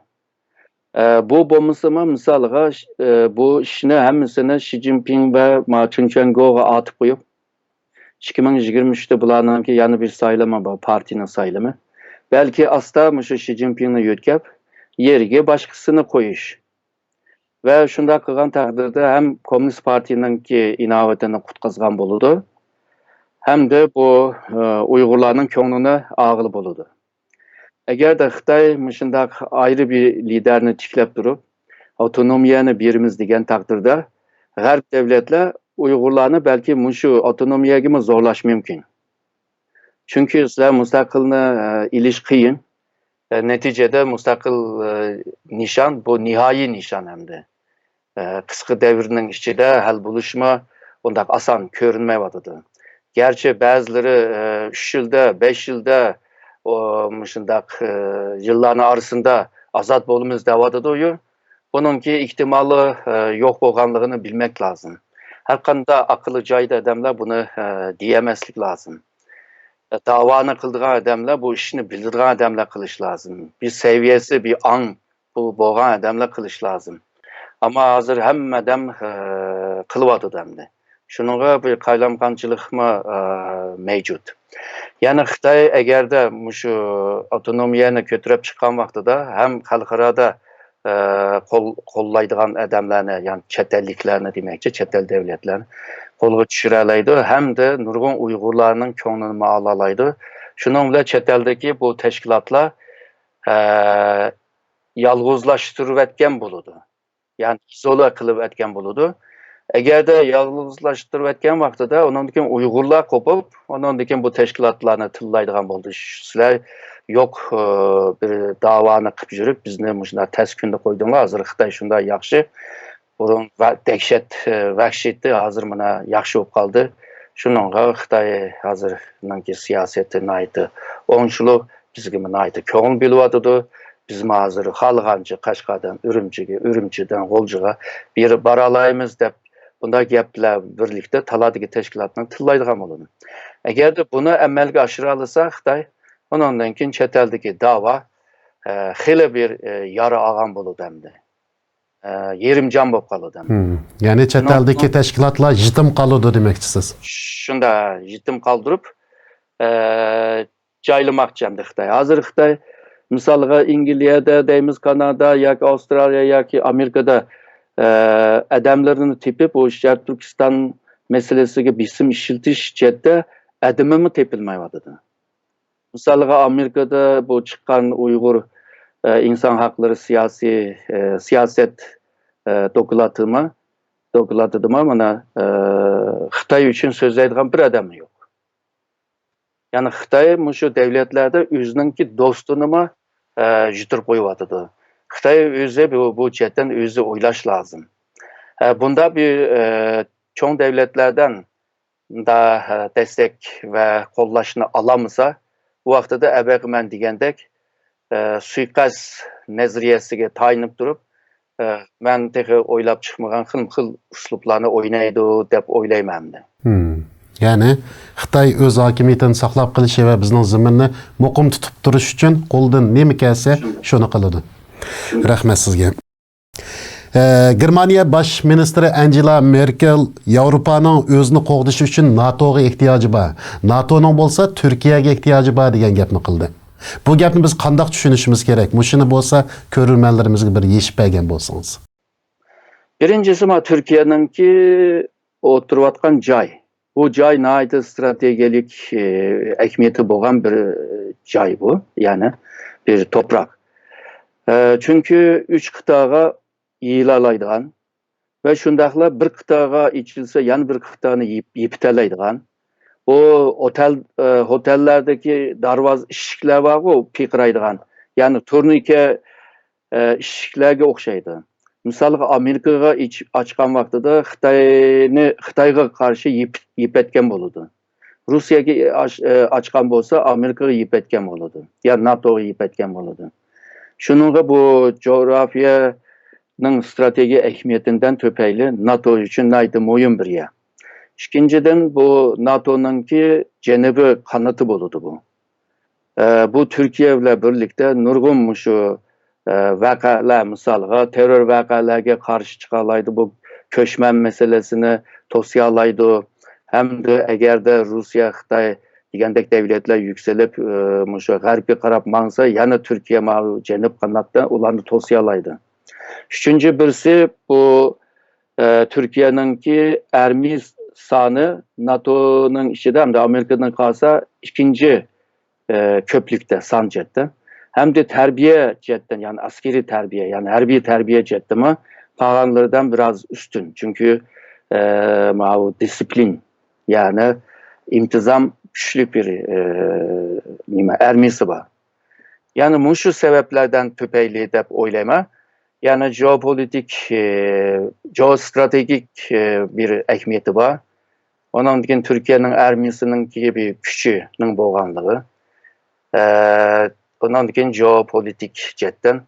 ئە، بۇ بولمىسىمۇ، مىسالغا، ئە، بۇ ئىشنى ھەممىسىنى شى جىنپىڭ ۋە ما چۈنچۈەنگوغا ئاتىپ قويۇپ، ئىككى مىڭ يىگىرمە ئۈچتە بۇلارنىڭكى يەنە بىر سايلىمى بار، پارتىيىنىڭ سايلىمى. بەلكى ئاستا مۇشۇ شى جىنپىڭنى يۆتكەپ، يېرىگە باشقىسىنى قويۇش. ۋە شۇنداق قىلغان تەقدىردە ھەم كوممۇنىست پارتىيىنىڭكى ئىناۋىتىنى قۇتقۇزغان بولىدۇ، ھەمدە بۇ، ئە، ئۇيغۇرلارنىڭ كۆڭلىنى ئالغىلى بولىدۇ. ئەگەردە خىتاي مۇشۇنداق ئايرى بىر لىدەرنى تىكلەپ تۇرۇپ، ئاپتونومىيەنى بېرىمىز دېگەن تەقدىردە، غەرب دۆلەتلەر ئۇيغۇرلارنى بەلكى مۇشۇ ئاپتونومىيەگىمۇ زورلاش مۇمكىن. چۈنكى سىلەر مۇستەقىلنى، ئە، ئېلىش قىيىن. ئە، نەتىجىدە مۇستەقىل، ئە، نىشان، بۇ نىھايىي نىشان ئەمدى. ئە، قىسقا دەۋرنىڭ ئىچىدە ھەل بولۇشمۇ ئۇنداق ئاسان كۆرۈنمەيۋاتىدۇ. گەرچە بەزىلىرى، ئە، ئۈچ يىلدا، بەش يىلدا، ئۇ، مۇشۇنداق، ئە، يىللارنىڭ ئارىسىدا ئازاد بولىمىز دەۋاتىدۇ-يۇ. بۇنىڭكى ئېھتىمالى، ئە، يوق بولغانلىقىنى بىلمەك لازىم. ھەرقانداق ئەقلى جايىدا ئادەملەر بۇنى، ئە، دېيەلمەسلىك لازىم. داۋانى قىلىدىغان ئادەملەر، بۇ ئىشنى بىلىدىغان ئادەملەر قىلىش لازىم. بىر سەۋىيەسى، بىر ئاڭ بۇ بولغان ئادەملەر قىلىش لازىم. ئەمما ھازىر ھەممە ئادەم، ئە، قىلىۋاتىدۇ ئەمدى. شۇنىڭغا بىر قايلامقانچىلىقمۇ، ئە، مەۋجۇت. يەنى خىتاي ئەگەردە مۇشۇ ئاپتونومىيەنى كۆتۈرۈپ چىققان ۋاقتىدا ھەم خەلقئارادا، ئە، قول-، قوللايدىغان ئادەملەرنى، يەنى چەت ئەللىكلەرنى دېمەكچى، چەت ئەل دۆلەتلەرنى قولغا چۈشۈرەلەيدۇ ھەمدە نۇرغۇن ئۇيغۇرلارنىڭ كۆڭلىنىمۇ ئالالايدۇ. شۇنىڭ بىلەن چەت ئەلدىكى بۇ تەشكىلاتلار، ئە، يالغۇزلاشتۇرۇۋەتكەن بولىدۇ. يەنى ئىزولا قىلىۋەتكەن بولىدۇ. ئەگەردە يالغۇزلاشتۇرۇۋەتكەن ۋاقتىدا ئۇنىڭدىن كېيىن ئۇيغۇرلار قوپۇپ، ئۇنىڭدىن كېيىن بۇ تەشكىلاتلارنى تىللايدىغان بولىدۇ. سىلەر يوق، ئە، بىر داۋانى قىلىپ يۈرۈپ، بىزنى مۇشۇنداق تەس كۈندە قويدۇڭلار. ھازىر خىتاي شۇنداق ياخشى. بۇرۇن ۋە دەھشەت، ئە، ۋەھشىيتى ھازىر مانا ياخشى بولۇپ قالدى. شۇنىڭغا خىتاي ھازىرنىڭكى سىياسىتى ناھايىتى ئوڭشىلىپ، بىزگىمۇ ناھايىتى كۆڭۈل بۆلۈۋاتىدۇ. بىزمۇ ھازىر خالىغانچە قەشقەردىن ئۈرۈمچىگە، ئۈرۈمچىدىن غۇلجىغا بېرىپ بارالايمىز دەپ، بۇنداق گەپلەر بىرلىكتە تالادىكى تەشكىلاتنى تىللايدىغان بولىدۇ. ئەگەردە بۇنى ئەمەلگە ئاشۇرالىسا خىتاي، ئۇنىڭدىن كېيىن چەت ئەلدىكى داۋا، ئە، خېلى بىر، ئە، يارا ئالغان بولىدۇ ئەمدى. ئە، يېرىم جان بولۇپ قالىدۇ ئەمدى. مم. يەنى چەت ئەلدىكى تەشكىلاتلار يېتىم قالىدۇ دېمەكچىسىز؟ شۇنداق، يېتىم قالدۇرۇپ، ئە، جايلىماقچى ئەمدى خىتاي. ھازىر خىتاي، مىسالغا، ئەنگلىيەدە دەيمىز، كانادا ياكى ئاۋسترالىيە ياكى ئامېرىكىدا، ئە، ئادەملىرىنى تېپىپ، ئۇ شەرقىي تۈركىستان مەسىلىسىگە بېسىم ئىشلىتىش جەھەتتە ئادىمىمۇ تېپىلمايۋاتىدۇ. مىسالغا، ئامېرىكىدا بۇ چىققان ئۇيغۇر، ئە، ئىنسان ھەقلىرى سىياسىي، ئە، سىياسەت، ئە، دوكلاتىما، دوكلاتىدىما مانا، ئە، خىتاي ئۈچۈن سۆزلەيدىغان بىر ئادەممۇ يوق. يەنى خىتاي مۇشۇ دەۋلەتلەردە ئۆزىنىڭكى دوستىنىمۇ، ئە، يۈتتۈرۈپ قويۇۋاتىدۇ. خىتاي ئۆزى بۇ، بۇ جەھەتتىن ئۆزى ئويلاش لازىم. ئە، بۇنداق بىر، ئە، چوڭ دەۋلەتلەردىن مۇنداق، ئە، دەستەك ۋە قوللاشنى ئالالمىسا، ئۇ ۋاقتىدا ئەبەقى مەن دېگەندەك، ئە، سۇيىقەست نەزەرىيەسىگە تايىنىپ تۇرۇپ، ئە، مەن تېخى ئويلاپ چىقمىغان خىلمۇ خىل ئۇسلۇبلارنى ئوينايدۇ دەپ ئويلايمەن ئەمدى. ھىم. يەنى خىتاي ئۆز ھاكىمىيىتىنى ساقلاپ قېلىشى ۋە بىزنىڭ زېمىننى مۇقىم تۇتۇپ تۇرۇش ئۈچۈن قولىدىن نېمە كەلسە، شۇنداق، شۇنى قىلىدۇ. شۇنداق. رەھمەت سىزگە. ئە، گېرمانىيە باش مىنىستىرى ئانجېلا مېركېل ياۋروپانىڭ ئۆزىنى قوغدىشى ئۈچۈن ناتوغا ئېھتىياجى بار، ناتونىڭ بولسا تۈركىيەگە ئېھتىياجى بار دېگەن گەپنى قىلدى. بۇ گەپنى بىز قانداق چۈشىنىشىمىز كېرەك؟ مۇشۇنى بولسا كۆرۈرمەنلىرىمىزگە بىر يېشىپ بەرگەن بولسىڭىز. بىرىنچىسى، ما تۈركىيەنىڭكى ئولتۇرۇۋاتقان جاي. بۇ جاي ناھايىتى ستراتېگىيەلىك، ئە، ئەھمىيىتى بولغان بىر، ئە، جاي بۇ. يەنى بىر توپراق. ئە، چۈنكى ئۈچ قىتئاغا يېيىلالايدىغان ۋە شۇنداقلا بىر قىتئاغا ئېچىلسا، يەنە بىر قىتئانى يېپ-، يېپىتەلەيدىغان. بۇ ئوتەل، ئە، ھوتەللەردىكى دارۋازا ئىشىكلەر بارغۇ، پىرقىرايدىغان. يەنى تۇرنىكە، ئە، ئىشىكلەرگە ئوخشايدۇ. مىسالغا، ئامېرىكىغا ئېچ-، ئاچقان ۋاقتىدا خىتاينى، خىتايغا قارشى يېپ-، يېپەتكەن بولىدۇ. روسىيەگە ئاچ-، ئاچقان بولسا، ئامېرىكىغا يېپەتكەن بولىدۇ. يا ناتوغا يېپەتكەن بولىدۇ. شۇنىڭغا بۇ جۇغراپىيەنىڭ ستراتېگىيە ئەھمىيىتىدىن تۆپەيلى ناتو ئۈچۈن ناھايىتى مۇھىم بىر يەر. ئىككىنچىدىن، بۇ ناتونىڭكى جەنۇبىي قانىتى بولىدۇ بۇ. ئە، بۇ تۈركىيە بىلەن بىرلىكتە نۇرغۇن مۇشۇ، ئە، ۋەقەلەر، مىسالغا، تېررور ۋەقەلەرگە قارشى چىقالايدۇ، بۇ كۆچمەن مەسىلىسىنى توسىيالايدۇ. ھەمدە ئەگەردە روسىيە، خىتاي دېگەندەك دەۋلەتلەر يۈكسىلىپ، ئە، مۇشۇ غەربكە قاراپ ماڭسا، يەنە تۈركىيە ماۋۇ جەنۇب قاناتتا ئۇلارنى توسىيالايدۇ. ئۈچىنچى بىرسى، بۇ، ئە، تۈركىيەنىڭكى ئارمىيە سانى ناتونىڭ ئىچىدە ھەمدە ئامېرىكىدىن قالسا ئىككىنچى، ئە، كۆپلۈكتە سان جەھەتتىن. ھەمدە تەربىيە جەھەتتىن، يەنى ئەسكىرىي تەربىيە، يەنى ھەربىي تەربىيە جەھەتتىمۇ قالغانلىرىدىن بىراز ئۈستۈن. چۈنكى، ئە، ماۋۇ دىسسىپلىن، يەنى ئىنتىزام كۈچلۈك بىر، ئە، نېمە، ئارمىيىسى بار. يەنى مۇشۇ سەۋەبلەردىن تۈپەيلى دەپ ئويلايمەن. يەنى جېئوپولىتىك، ئى، جېئوستراتېگىك، ئى، بىر ئەھمىيىتى بار. ئۇنىڭدىن كېيىن تۈركىيەنىڭ ئارمىيىسىنىڭكى بىر كۈچىنىڭ بولغانلىقى. ئە، ئۇنىڭدىن كېيىن جېئوپولىتىك جەھەتتىن،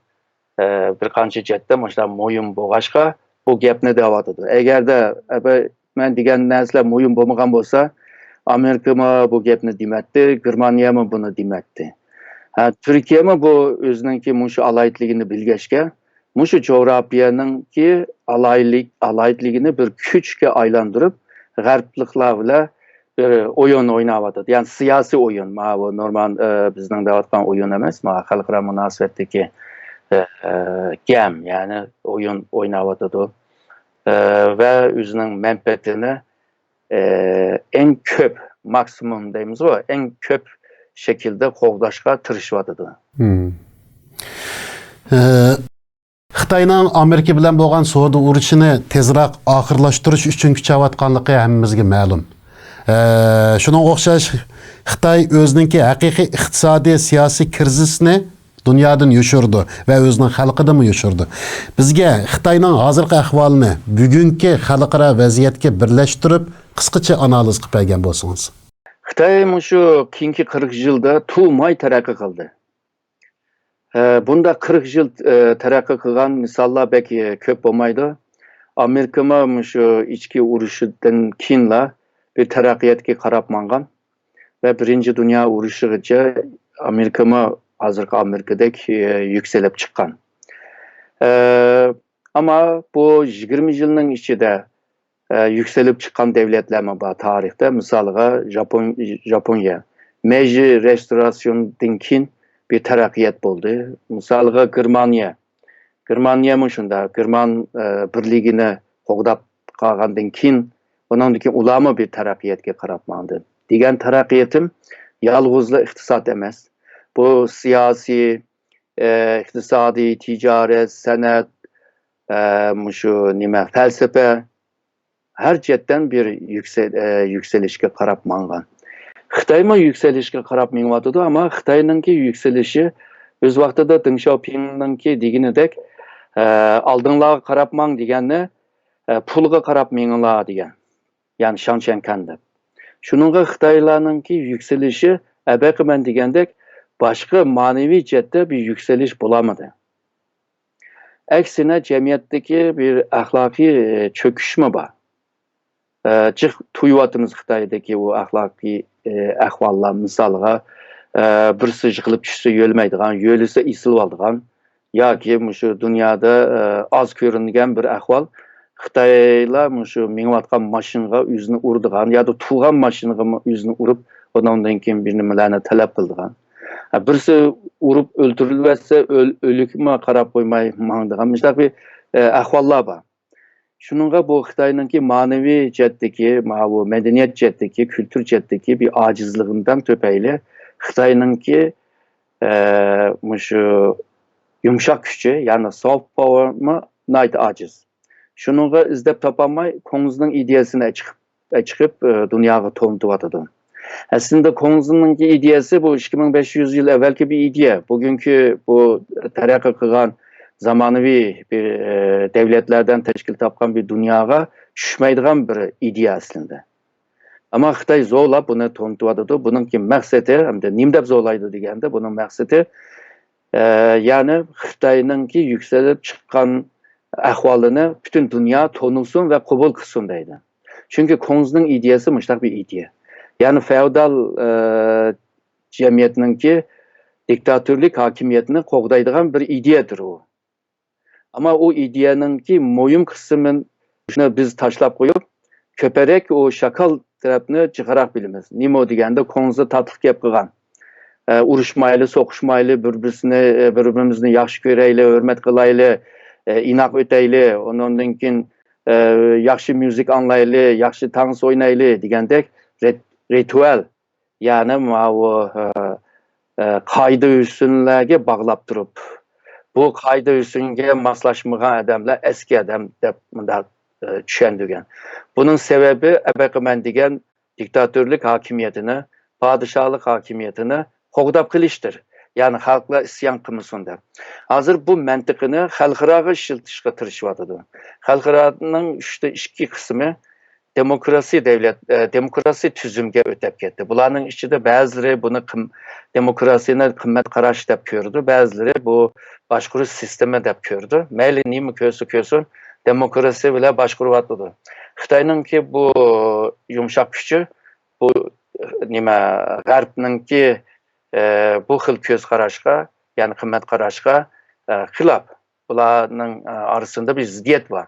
ئە، بىر قانچە جەھەتتىن مۇشۇنداق مۇھىم بولغاچقا، بۇ گەپنى دەۋاتىدۇ. ئەگەردە، ئە، بە-، مەن دېگەن نەرسىلەر مۇھىم بولمىغان بولسا، ئامېرىكىمۇ بۇ گەپنى دېمەتتى، گېرمانىيەمۇ بۇنى دېمەتتى. ھە، تۈركىيەمۇ بۇ ئۆزىنىڭكى مۇشۇ ئالاھىدىلىكىنى بىلگەچكە، مۇشۇ جۇغراپىيەنىڭكى ئالاھىدىلىك-، ئالاھىدىلىكىنى بىر كۈچكە ئايلاندۇرۇپ، غەربلىكلەر بىلەن بىر ئويۇن ئويناۋاتىدۇ. يەنى سىياسىي ئويۇن. ماۋۇ نورمال، ئە، بىزنىڭ دەۋاتقان ئويۇن ئەمەس، ماۋۇ خەلقئارا مۇناسىۋەتتىكى، ئە، ئە، گەم، يەنى ئويۇن ئويناۋاتىدۇ. ئە، ۋە ئۆزىنىڭ مەنپەئەتىنى، ئە، ئەڭ كۆپ، ماكسىمۇم دەيمىزغۇ، ئەڭ كۆپ شەكىلدە قوغداشقا تىرىشىۋاتىدۇ. مم. ئە، خىتاينىڭ ئامېرىكا بىلەن بولغان سودا ئۇرۇشىنى تېزراق ئاخىرلاشتۇرۇش ئۈچۈن كۈچەۋاتقانلىقى ھەممىمىزگە مەلۇم. ئە، شۇنىڭغا ئوخشاش، خىتاي ئۆزىنىڭكى ھەقىقىي ئىقتىسادىي، سىياسىي كىرىزىسنى دۇنيادىن يوشۇرىدۇ ۋە ئۆزىنىڭ خەلقىدىنمۇ يوشۇرىدۇ. بىزگە خىتاينىڭ ھازىرقى ئەھۋالىنى بۈگۈنكى خەلقئارا ۋەزىيەتكە بىرلەشتۈرۈپ، قىسقىچە ئانالىز قىلىپ بەرگەن بولسىڭىز. خىتاي مۇشۇ كېيىنكى قىرىق يىلدا تۇماي تەرەققىي قىلدى. ئە، بۇنداق قىرىق يىل، ئە، تەرەققىي قىلغان مىساللار بەك، ئە، كۆپ بولمايدۇ. ئامېرىكىمۇ مۇشۇ ئىچكى ئۇرۇشىدىن كېيىنلا بىر تەرەققىياتقا قاراپ ماڭغان ۋە بىرىنچى دۇنيا ئۇرۇشىغىچە ئامېرىكىمۇ ھازىرقى ئامېرىكىدەك، ئە، يۈكسىلىپ چىققان. ئە، ئەمما بۇ يىگىرمە يىلنىڭ ئىچىدە ئە، يۈكسىلىپ چىققان دەۋلەتلەرمۇ بار تارىختا. مىسالغا، ژاپون-، ژاپونىيە. مەيجى رېستوراتسىيوندىن كېيىن بىر تەرەققىيات بولدى. مىسالغا، گېرمانىيە. گېرمانىيەمۇ شۇنداق. گېرمان، ئە، بىرلىكىنى قوغداپ قالغاندىن كېيىن، ئۇنىڭدىن كېيىن ئۇلارمۇ بىر تەرەققىياتقا قاراپ ماڭدى. دېگەن تەرەققىياتىم يالغۇزلا ئىقتىساد ئەمەس. بۇ سىياسىي، ئە، ئىقتىسادىي، تىجارەت، سەنئەت، ئە، مۇشۇ نېمە، پەلسەپە، ھەر جەھەتتىن بىر يۈكسە-، ئە، يۈكسىلىشكە قاراپ ماڭغان. خىتايمۇ يۈكسىلىشكە قاراپ مېڭىۋاتىدۇ، ئەمما خىتاينىڭكى يۈكسىلىشى ئۆز ۋاقتىدا دېڭ شياۋپىڭنىڭكى دېگىنىدەك، ئە، «ئالدىڭلارغا قاراپ ماڭ» دېگەننى، ئە، «پۇلغا قاراپ مېڭىڭلار» دېگەن. يەنى شاڭچەنكەن دەپ. شۇنىڭغا خىتايلارنىڭكى يۈكسىلىشى، ئەبەقى مەن دېگەندەك، باشقا مەنىۋى جەھەتتە بىر يۈكسىلىش بولالمىدى. ئەكسىنە، جەمئىيەتتىكى بىر ئەخلاقىي، ئە، چۆكۈشمۇ بار. ئە، جىق تۇيۇۋاتىمىز خىتايدىكى ئۇ ئەخلاقىي، ئە، ئەھۋاللار، مىسالغا، ئە، بىرسى يىقىلىپ چۈشسە يۆلىمەيدىغان، يۆلىسە ئېسىلىۋالىدىغان، ياكى مۇشۇ دۇنيادا ئاز كۆرۈنگەن بىر ئەھۋال. خىتايلار مۇشۇ مېڭىۋاتقان ماشىنىغا ئۆزىنى ئۇرىدىغان يادا تۇغان ماشىنىغا ئۆزىنى ئۇرۇپ، ئۇنىڭدىن كېيىن بىر نېمىلەرنى تەلەپ قىلىدىغان. بىرسى ئۇرۇپ ئۆلتۈرۈلۈۋەتسە، ئۆلۈكىمۇ قاراپ قويماي ماڭىدىغان مۇشۇنداق بىر ئەھۋاللار بار. شۇنىڭغا بۇ خىتاينىڭكى مەنىۋى جەھەتتىكى، ماۋۇ مەدەنىيەت جەھەتتىكى، كۈلتۈر جەھەتتىكى بىر ئاجىزلىقىدىن تۈپەيلى خىتاينىڭكى، ئە، مۇشۇ يۇمشاق كۈچى، يەنى سوفت پاۋېرمۇ ناھايىتى ئاجىز. شۇنىڭغا ئىزدەپ تاپالماي، كۇڭزىنىڭ ئىدىيەسىنى چىقىپ، چىقىپ، ئە، دۇنياغا تونۇتۇۋاتىدۇ. ئەسلىدە كۇڭزىنىڭكى ئىدىيەسى بۇ ئىككى مىڭ بەش يۈز يىل ئەۋۋەلكى بىر ئىدىيە. بۈگۈنكى بۇ تەرەققىي قىلغان زامانىۋى بىر، ئە، دەۋلەتلەردىن تەشكىل تاپقان بىر دۇنياغا چۈشمەيدىغان بىر ئىدىيە ئەسلىدە. ئەمما خىتاي زورلاپ بۇنى تونۇتۇۋاتىدۇ. بۇنىڭكى مەقسىتى، ئەمدى نېمە دەپ زورلايدۇ دېگەندە، بۇنىڭ مەقسىتى، ئە، يەنى خىتاينىڭكى يۈكسىلىپ چىققان ئەھۋالىنى پۈتۈن دۇنيا تونۇسۇن ۋە قوبۇل قىلسۇن دەيدۇ. چۈنكى كۇڭزىنىڭ ئىدىيەسى مۇشۇنداق بىر ئىدىيە. يەنى فېئودال، ئە، جەمئىيەتنىڭكى دىكتاتورلۇق ھاكىمىيەتنى قوغدايدىغان بىر ئىدىيەدۇر ئۇ. ئەمما ئۇ ئىدىيەنىڭكى مۇھىم قىسمىنى شۇنى بىز تاشلاپ قويۇپ، كۆپرەك ئۇ شاكال تەرەپنى جىقراق بىلىمىز. نېمە دېگەندە، كۇڭزى تاتلىق گەپ قىلغان. ئە، ئۇرۇشمايلى، سوقۇشمايلى، بىر-بىرسىنى، ئە، بىر-بىرىمىزنى ياخشى كۆرەيلى، ھۆرمەت قىلايلى، ئە، ئىناق ئۆتەيلى، ئۇنىڭدىن كېيىن، ئە، ياخشى مۇزىكا ئاڭلايلى، ياخشى تانس ئوينايلى دېگەندەك رىت-، رىتۇئال، يەنى ماۋۇ، ئە، ئە، قائىدە ھۆسنلەرگە باغلاپ تۇرۇپ، بۇ قائىدە ھۆسنگە ماسلاشمىغان ئادەملەر ئەسكى ئادەم دەپ مۇنداق، ئە، چۈشەندۈرگەن. بۇنىڭ سەۋەبى ئەبەقىمەن دېگەن دىكتاتورلۇق ھاكىمىيىتىنى، پادىشاھلىق ھاكىمىيىتىنى قوغداپ قېلىشتۇر. يەنى خەلقلەر ئىسيان قىلمىسۇن دەپ. ھازىر بۇ مەنتىقىنى خەلقئاراغا ئىشلىتىشقا تىرىشىۋاتىدۇ. خەلقئارانىڭ ئۈچتە ئىككى قىسمى دېموكراسىي دەۋلەت، ئە، دېموكراسىي تۈزۈمگە ئۆتۈپ كەتتى. بۇلارنىڭ ئىچىدە بەزىلىرى بۇنى قىم-، دېموكراسىينى قىممەت قاراش دەپ كۆرىدۇ، بەزىلىرى بۇ باشقۇرۇش سىستېمى دەپ كۆرىدۇ. مەيلى نېمە كۆرسە كۆرسۇن، دېموكراسىيە بىلەن باشقۇرۇۋاتىدۇ. خىتاينىڭكى بۇ يۇمشاق كۈچى، بۇ، نېمە، غەربنىڭكى، ئە، بۇ خىل كۆز قاراشقا، يەنى قىممەت قاراشقا، ئە، خىلاپ. بۇلارنىڭ، ئە، ئارىسىدا بىر زىددىيەت بار.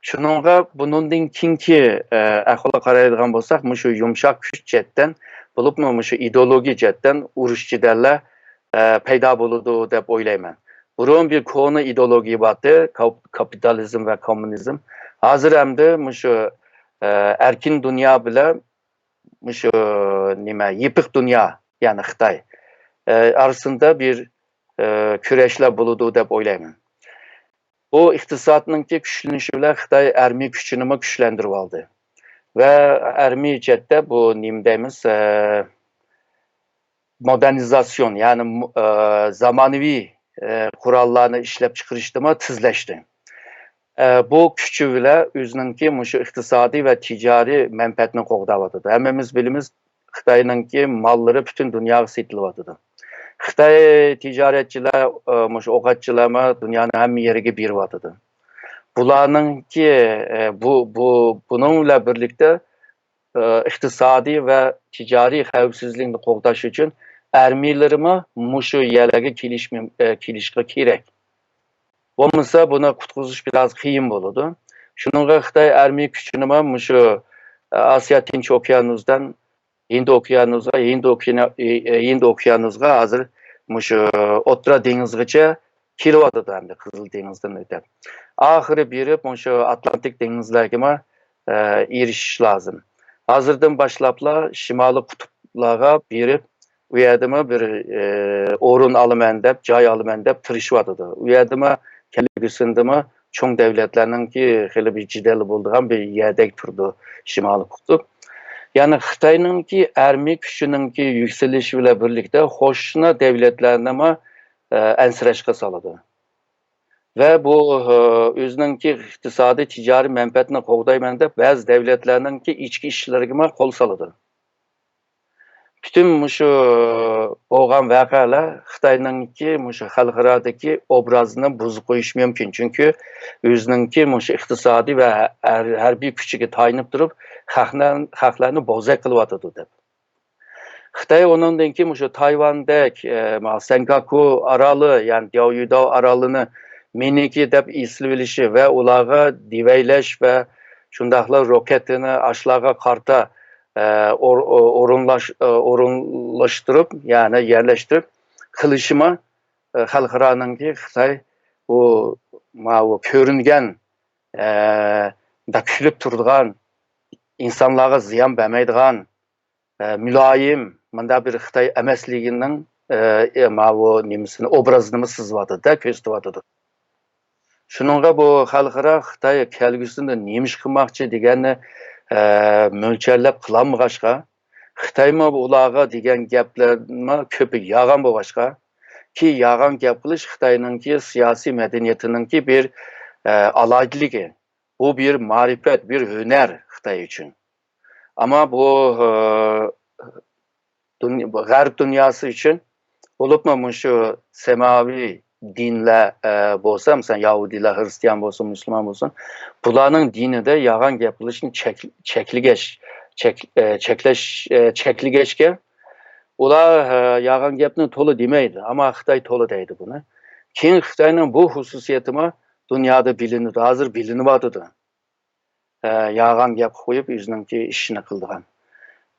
شۇنىڭغا بۇنىڭدىن كېيىنكى، ئە، ئەھۋالغا قارايدىغان بولساق، مۇشۇ يۇمشاق كۈچ جەھەتتىن، بولۇپمۇ مۇشۇ ئىدېئولوگىيە جەھەتتىن ئۇرۇش جېدەللەر، ئە، پەيدا بولىدۇ دەپ ئويلايمەن. بۇرۇن بىر كونا ئىدېئولوگىيە بارتى، كاپ-، كاپىتالىزم ۋە كوممۇنىزم. ھازىر ئەمدى مۇشۇ، ئە، ئەركىن دۇنيا بىلەن مۇشۇ نېمە، يېپىق دۇنيا، يەنى خىتاي، ئە، ئارىسىدا بىر، ئە، كۈرەشلەر بولىدۇ دەپ ئويلايمەن. بۇ ئىقتىسادنىڭكى كۈچلىنىشى بىلەن خىتاي ئارمىيە كۈچىنىمۇ كۈچلەندۈرۈۋالدى. ۋە ئارمىيە جەھەتتە بۇ نېمە دەيمىز، ئە، مودېرنىزاتسىيون، يەنى، ئە، زامانىۋى، ئە، قوراللارنى ئىشلەپچىقىرىشتىمۇ تېزلەشتى. ئە، بۇ كۈچى بىلەن ئۆزىنىڭكى مۇشۇ ئىقتىسادىي ۋە تىجارىي مەنپەئەتنى قوغداۋاتىدۇ. ھەممىمىز بىلىمىز، خىتاينىڭكى ماللىرى پۈتۈن دۇنياغا سېتىلىۋاتىدۇ. خىتاي تىجارەتچىلەر، ئە، مۇشۇ ئوقەتچىلەرمۇ دۇنيانىڭ ھەممە يېرىگە بېرىۋاتىدۇ. بۇلارنىڭكى، ئە، بۇ، بۇ، بۇنىڭ بىلەن بىرلىكتە، ئە، ئىقتىسادىي ۋە تىجارىي خەۋپسىزلىكنى قوغداش ئۈچۈن ئارمىيىلىرىمۇ مۇشۇ يەرلەرگە كېلىش مۇم-، ئە، كېلىشقا كېرەك. بولمىسا بۇنى قۇتقۇزۇش بىراز قىيىن بولىدۇ. شۇنىڭغا خىتاي ئارمىيە كۈچىنىمۇ مۇشۇ، ئە، ئاسىيا تىنچ ئوكيانۇسىدىن ھىند ئوكيانۇسىغا، ھىند ئوكيانا-، ئى-، ئى-، ھىند ئوكيانۇسىغا ھازىر مۇشۇ ئوتتۇرا دېڭىزغىچە كېلىۋاتىدۇ ئەمدى قىزىل دېڭىزدىن ئۆتۈپ. ئاخىرى بېرىپ مۇشۇ ئاتلانتىك دېڭىزلەرگىمۇ، ئە، ئېرىشىش لازىم. ھازىردىن باشلاپلا شىمالىي قۇتۇپلارغا بېرىپ، ئۇ يەردىمۇ بىر، ئە، ئورۇن ئالىمەن دەپ، جاي ئالىمەن دەپ تىرىشىۋاتىدۇ. ئۇ يەردىمۇ كەلگۈسىدىمۇ چوڭ دەۋلەتلەرنىڭكى خېلى بىر جېدەل بولىدىغان بىر يەردەك تۇرىدۇ شىمالىي قۇتۇپ. يەنى خىتاينىڭكى ئارمىيە كۈچىنىڭكى يۈكسىلىشى بىلەن بىرلىكتە قوشنا دەۋلەتلەرنىمۇ، ئە، ئەنسىرەشكە سالىدۇ. ۋە بۇ، ئە، ئۆزىنىڭكى ئىقتىسادىي، تىجارىي مەنپەئەتىنى قوغدايمەن دەپ بەزى دەۋلەتلەرنىڭكى ئىچكى ئىشلىرىغىمۇ قول سالىدۇ. پۈتۈن مۇشۇ بولغان ۋەقەلەر خىتاينىڭكى مۇشۇ خەلقئارادىكى ئوبرازىنى بۇزۇپ قويۇشى مۇمكىن. چۈنكى ئۆزىنىڭكى مۇشۇ ئىقتىسادىي ۋە ھەر-، ھەربىي كۈچىگە تايىنىپ تۇرۇپ، خەقلەر-، خەقلەرنى بوزەك قىلىۋاتىدۇ دەپ. خىتاي ئۇنىڭدىن كېيىن مۇشۇ تايۋاندەك، ئە، ما-، سەنكاكۇ ئارالى، يەنى دياۋيۇداۋ ئارالىنى مېنىڭكى دەپ ئېسىلىۋېلىشى ۋە ئۇلارغا دېۋەيلەش ۋە شۇنداقلا روكېتىنى ئاشۇلارغا قارىتا، ئە، ئور-، ئورۇنلاش-، ئورۇنلاشتۇرۇپ، يەنى يەرلەشتۈرۈپ قىلىشىمۇ، ئە، خەلقئارانىڭكى خىتاي بۇ، ماۋۇ كۆرۈنگەن، ئە، مۇنداق كۈلۈپ تۇرىدىغان، ئىنسانلارغا زىيان بەرمەيدىغان، ئە، مۇلايىم، مۇنداق بىر خىتاي ئەمەسلىكىنىڭ، ئە، ئە، ماۋۇ نېمىسىنى، ئوبرازىنىمۇ سىزىۋاتىدۇ-دە، كۆرسىتىۋاتىدۇ. شۇنىڭغا بۇ خەلقئارا خىتاي كەلگۈسىدە نېمە ئىش قىلماقچى دېگەننى، ئە، مۆلچەرلەپ قىلالمىغاچقا، خىتايمۇ ئۇلارغا دېگەن گەپلەرمۇ كۆپى يالغان بولغاچقا، كى يالغان گەپ قىلىش خىتاينىڭكى سىياسىي مەدەنىيىتىنىڭكى بىر، ئە، ئالاھىدىلىكى. بۇ بىر مەرىپەت، بىر ھۈنەر خىتاي ئۈچۈن. ئەمما بۇ، ئە، دۇنيا، غەرب دۇنياسى ئۈچۈن، بولۇپمۇ مۇشۇ سەماۋىي دىنلەر، ئە، بولسا، مىسالەن، يەھۇدىيلار، خىرىستىيان بولسۇن، مۇسۇلمان بولسۇن، بۇلارنىڭ دىنىدە يالغان گەپ قىلىشنى چەك-، چەكلىگەچ-، چەك-، ئە، چەكلەش، ئە، چەكلىگەچكە، ئۇلار، ئە، يالغان گەپنى تولا دېمەيدۇ، ئەمما خىتاي تولا دەيدۇ بۇنى. كېيىن خىتاينىڭ بۇ خۇسۇسىيىتىمۇ دۇنيادا بىلىنىدۇ، ھازىر بىلىنىۋاتىدۇ. ئە، يالغان گەپ قويۇپ، ئۆزىنىڭكى ئىشىنى قىلىدىغان.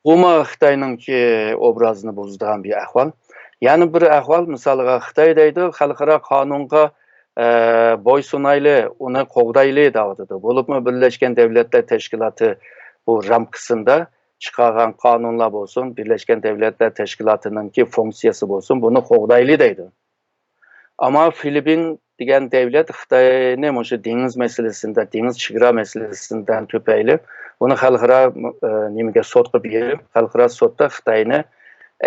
بۇمۇ خىتاينىڭكى ئوبرازىنى بۇزىدىغان بىر ئەھۋال. يەنە بىر ئەھۋال، مىسالغا، خىتاي دەيدۇ، خەلقئارا قانۇنغا، ئە، بويسۇنايلى، ئۇنى قوغدايلى دەۋاتىدۇ. بولۇپمۇ بىرلەشكەن دەۋلەتلەر تەشكىلاتى بۇ رامكىسىندا چىقارغان قانۇنلار بولسۇن، بىرلەشكەن دەۋلەتلەر تەشكىلاتىنىڭكى فۇنكسىيەسى بولسۇن، بۇنى قوغدايلى دەيدۇ. ئەمما فىلىپپىن دېگەن دەۋلەت خىتاينى مۇشۇ دېڭىز مەسىلىسىندە، دېڭىز چېگرا مەسىلىسىندە تۈپەيلى ئۇنى خەلقئارا، ئە، نېمىگە، سوتقا بېرىپ، خەلقئارا سوتتا خىتاينى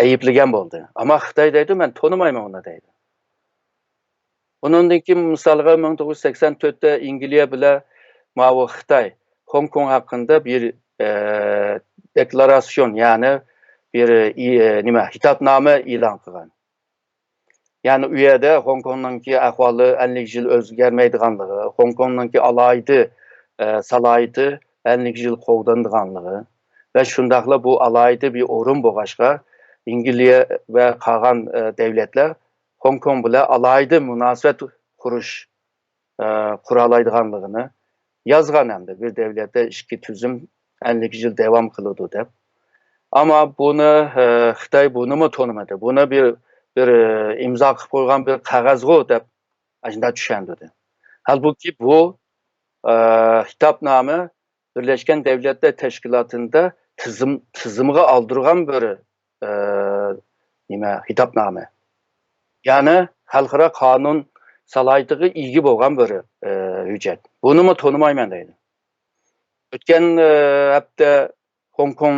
ئەيىبلىگەن بولدى. ئەمما خىتاي دەيدۇ، مەن تونۇمايمەن ئۇنى دەيدۇ. ئۇنىڭدىن كېيىن مىسالغا مىڭ توققۇز يۈز سەكسەن تۆتتە ئىنگلىيە بىلەن ماۋۇ خىتاي خوڭكوڭ ھەققىدە بىر، ئە، دېكلاراتسىيون، يەنى بىر، ئى-، نېمە، خىتابنامە ئېلان قىلغان. يەنى ئۇ يەردە خوڭكوڭنىڭكى ئەھۋالى ئەللىك يىل ئۆزگەرمەيدىغانلىقى، خوڭكوڭنىڭكى ئالاھىدە، ئە، سالاھىيىتى ئەللىك يىل قوغدىنىدىغانلىقى ۋە شۇنداقلا بۇ ئالاھىدە بىر ئورۇن بولغاچقا، ئىنگلىيە ۋە قالغان، ئە، دەۋلەتلەر خوڭكوڭ بىلەن ئالاھىدە مۇناسىۋەت قۇرۇش، ئە، قۇرالايدىغانلىقىنى يازغان ھەمدە بىر دەۋلەتتە ئىككى تۈزۈم ئەللىك يىل داۋام قىلىدۇ دەپ. ئەمما بۇنى، ئە، خىتاي بۇنىمۇ تونۇمىدى. بۇنى بىر، بىر، ئە، ئىمزا قىلىپ قويغان بىر قەغەزغۇ دەپ ئاشۇنداق چۈشەندۈردى. ھالبۇكى بۇ، ئە، خىتابنامە بىرلەشكەن دەۋلەتلەر تەشكىلاتىندا تىزىم، تىزىمغا ئالدۇرغان بىر، ئە، نېمە، خىتابنامە. يەنى خەلقئارا قانۇن سالاھىيىتىگە ئىگە بولغان بىر، ئە، ھۆججەت. بۇنىمۇ تونۇمايمەن دەيدۇ. ئۆتكەن، ئە، ھەپتە خوڭكوڭ،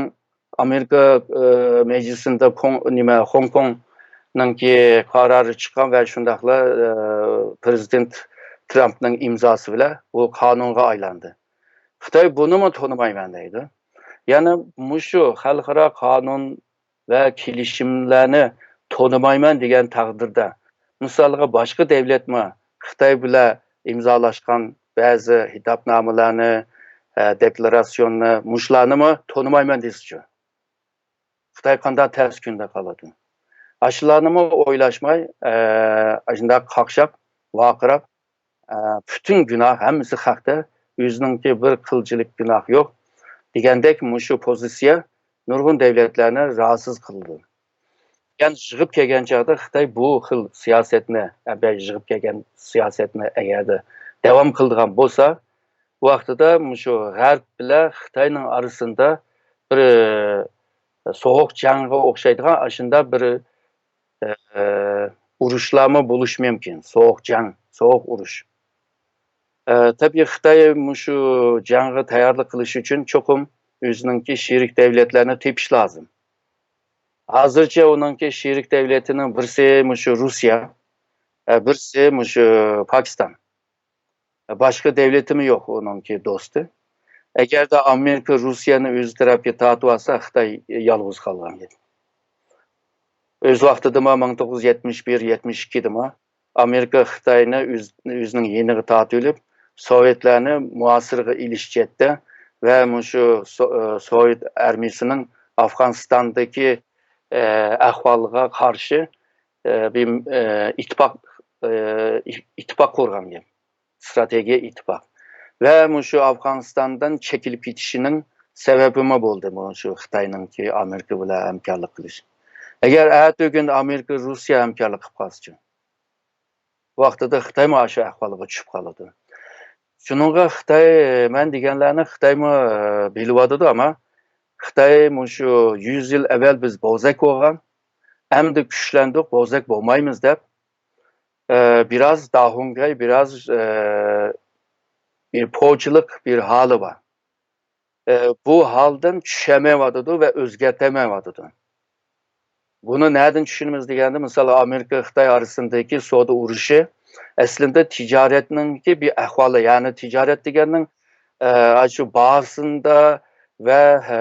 ئامېرىكا، ئە، مەجلىسىندە كوڭ-، نېمە، خوڭكوڭنىڭكى قارارى چىققان ۋە شۇنداقلا، ئە، پىرېزىدېنت ترامپنىڭ ئىمزاسى بىلەن بۇ قانۇنغا ئايلاندى. خىتاي بۇنىمۇ تونۇمايمەن دەيدۇ. يەنى مۇشۇ خەلقئارا قانۇن ۋە كېلىشىملەرنى تونۇمايمەن دېگەن تەقدىردە، مىسالغا، باشقا دەۋلەتمۇ خىتاي بىلەن ئىمزالاشقان بەزى خىتابنامىلەرنى، ئە، دېكلاراتسىيوننى، مۇشۇلارنىمۇ تونۇمايمەن دېسىچۇ؟ خىتاي قانداق تەس كۈندە قالىدۇ؟ ئاشۇلارنىمۇ ئويلاشماي، ئە، ئاشۇنداق قاقشاپ، ۋارقىراپ، ئە، پۈتۈن گۇناھ ھەممىسى خەقتە، ئۆزىنىڭكى بىر قىلچىلىك گۇناھ يوق دېگەندەك مۇشۇ پوزىتسىيە نۇرغۇن دەۋلەتلەرنى راھەتسىز قىلىدۇ. يەنى يىغىپ كەلگەن چاغدا خىتاي بۇ خىل سىياسەتنى، ئەبەي يىغىپ كەلگەن سىياسەتنى ئەگەردە داۋام قىلىدىغان بولسا، بۇ ۋاقتىدا مۇشۇ غەرب بىلەن خىتاينىڭ ئارىسىدا بىر، ئە، سوغۇق جەڭگە ئوخشايدىغان ئاشۇنداق بىر، ئە، ئۇرۇشلارمۇ بولۇشى مۇمكىن. سوغۇق جەڭ، سوغۇق ئۇرۇش. ئە، تەبىئىي خىتاي مۇشۇ جەڭگە تەييارلىق قىلىش ئۈچۈن چوقۇم ئۆزىنىڭكى شېرىك دەۋلەتلەرنى تېپىش لازىم. ھازىرچە ئۇنىڭكى شېرىك دەۋلىتىنىڭ بىرسى مۇشۇ روسىيە، ئە، بىرسى مۇشۇ پاكىستان. باشقا دەۋلىتىمۇ يوق ئۇنىڭكى دوستى. ئەگەردە ئامېرىكا روسىيەنى ئۆزى تەرەپكە تارتىۋالسا، خىتاي يالغۇز قالغان گەپ. ئۆز ۋاقتىدىمۇ مىڭ توققۇز يۈز يەتمىش بىر، يەتمىش ئىككىدىمۇ ئامېرىكا خىتاينى ئۆز-، ئۆزىنىڭ يېنىغا تارتىۋېلىپ، سوۋېتلارنى مۇھاسىرىگە ئېلىش جەھەتتە ۋە مۇشۇ سو-، سوۋېت ئارمىيىسىنىڭ ئافغانىستاندىكى، ئە، ئەھۋالغا قارشى، ئە، بىر، ئە، ئىتتىپاق، ئە، ئىتتىپاق قۇرغان گەپ. ئىستراتېگىيە ئىتتىپاق. ۋە مۇشۇ ئافغانىستاندىن چېكىلىپ كېتىشىنىڭ سەۋەبىمۇ بولدى، مۇشۇ خىتاينىڭكى ئامېرىكا بىلەن ھەمكارلىق قىلىش. ئەگەر ئەتىگۈن ئامېرىكا رۇسىيە ھەمكارلىق قىلىپ قالسىچۇ؟ ۋاقتىدا خىتايمۇ ئاشۇ ئەھۋالغا چۈشۈپ قالىدۇ. شۇنىڭغا خىتاي، مەن دېگەنلەرنى خىتايمۇ، ئە، بىلىۋاتىدۇ، ئەمما خىتاي مۇشۇ يۈز يىل ئەۋۋەل بىز بوزەك بولغان، ئەمدى كۈچلەندۇق، بوزەك بولمايمىز دەپ، ئە، بىراز داھۇڭگەي، بىراز، ئە، بىر پوچىلىق بىر ھالى بار. ئە، بۇ ھالدىن چۈشەلمەيۋاتىدۇ ۋە ئۆزگەرتەلمەيۋاتىدۇ. بۇنى نەدىن چۈشىنىمىز دېگەندە، مىسال، ئامېرىكا خىتاي ئارىسىندىكى سودا ئۇرۇشى ئەسلىدە تىجارەتنىڭكى بىر ئەھۋالى، يەنى تىجارەت دېگەننىڭ، ئە، شۇ باھاسىندا ۋە، ئە،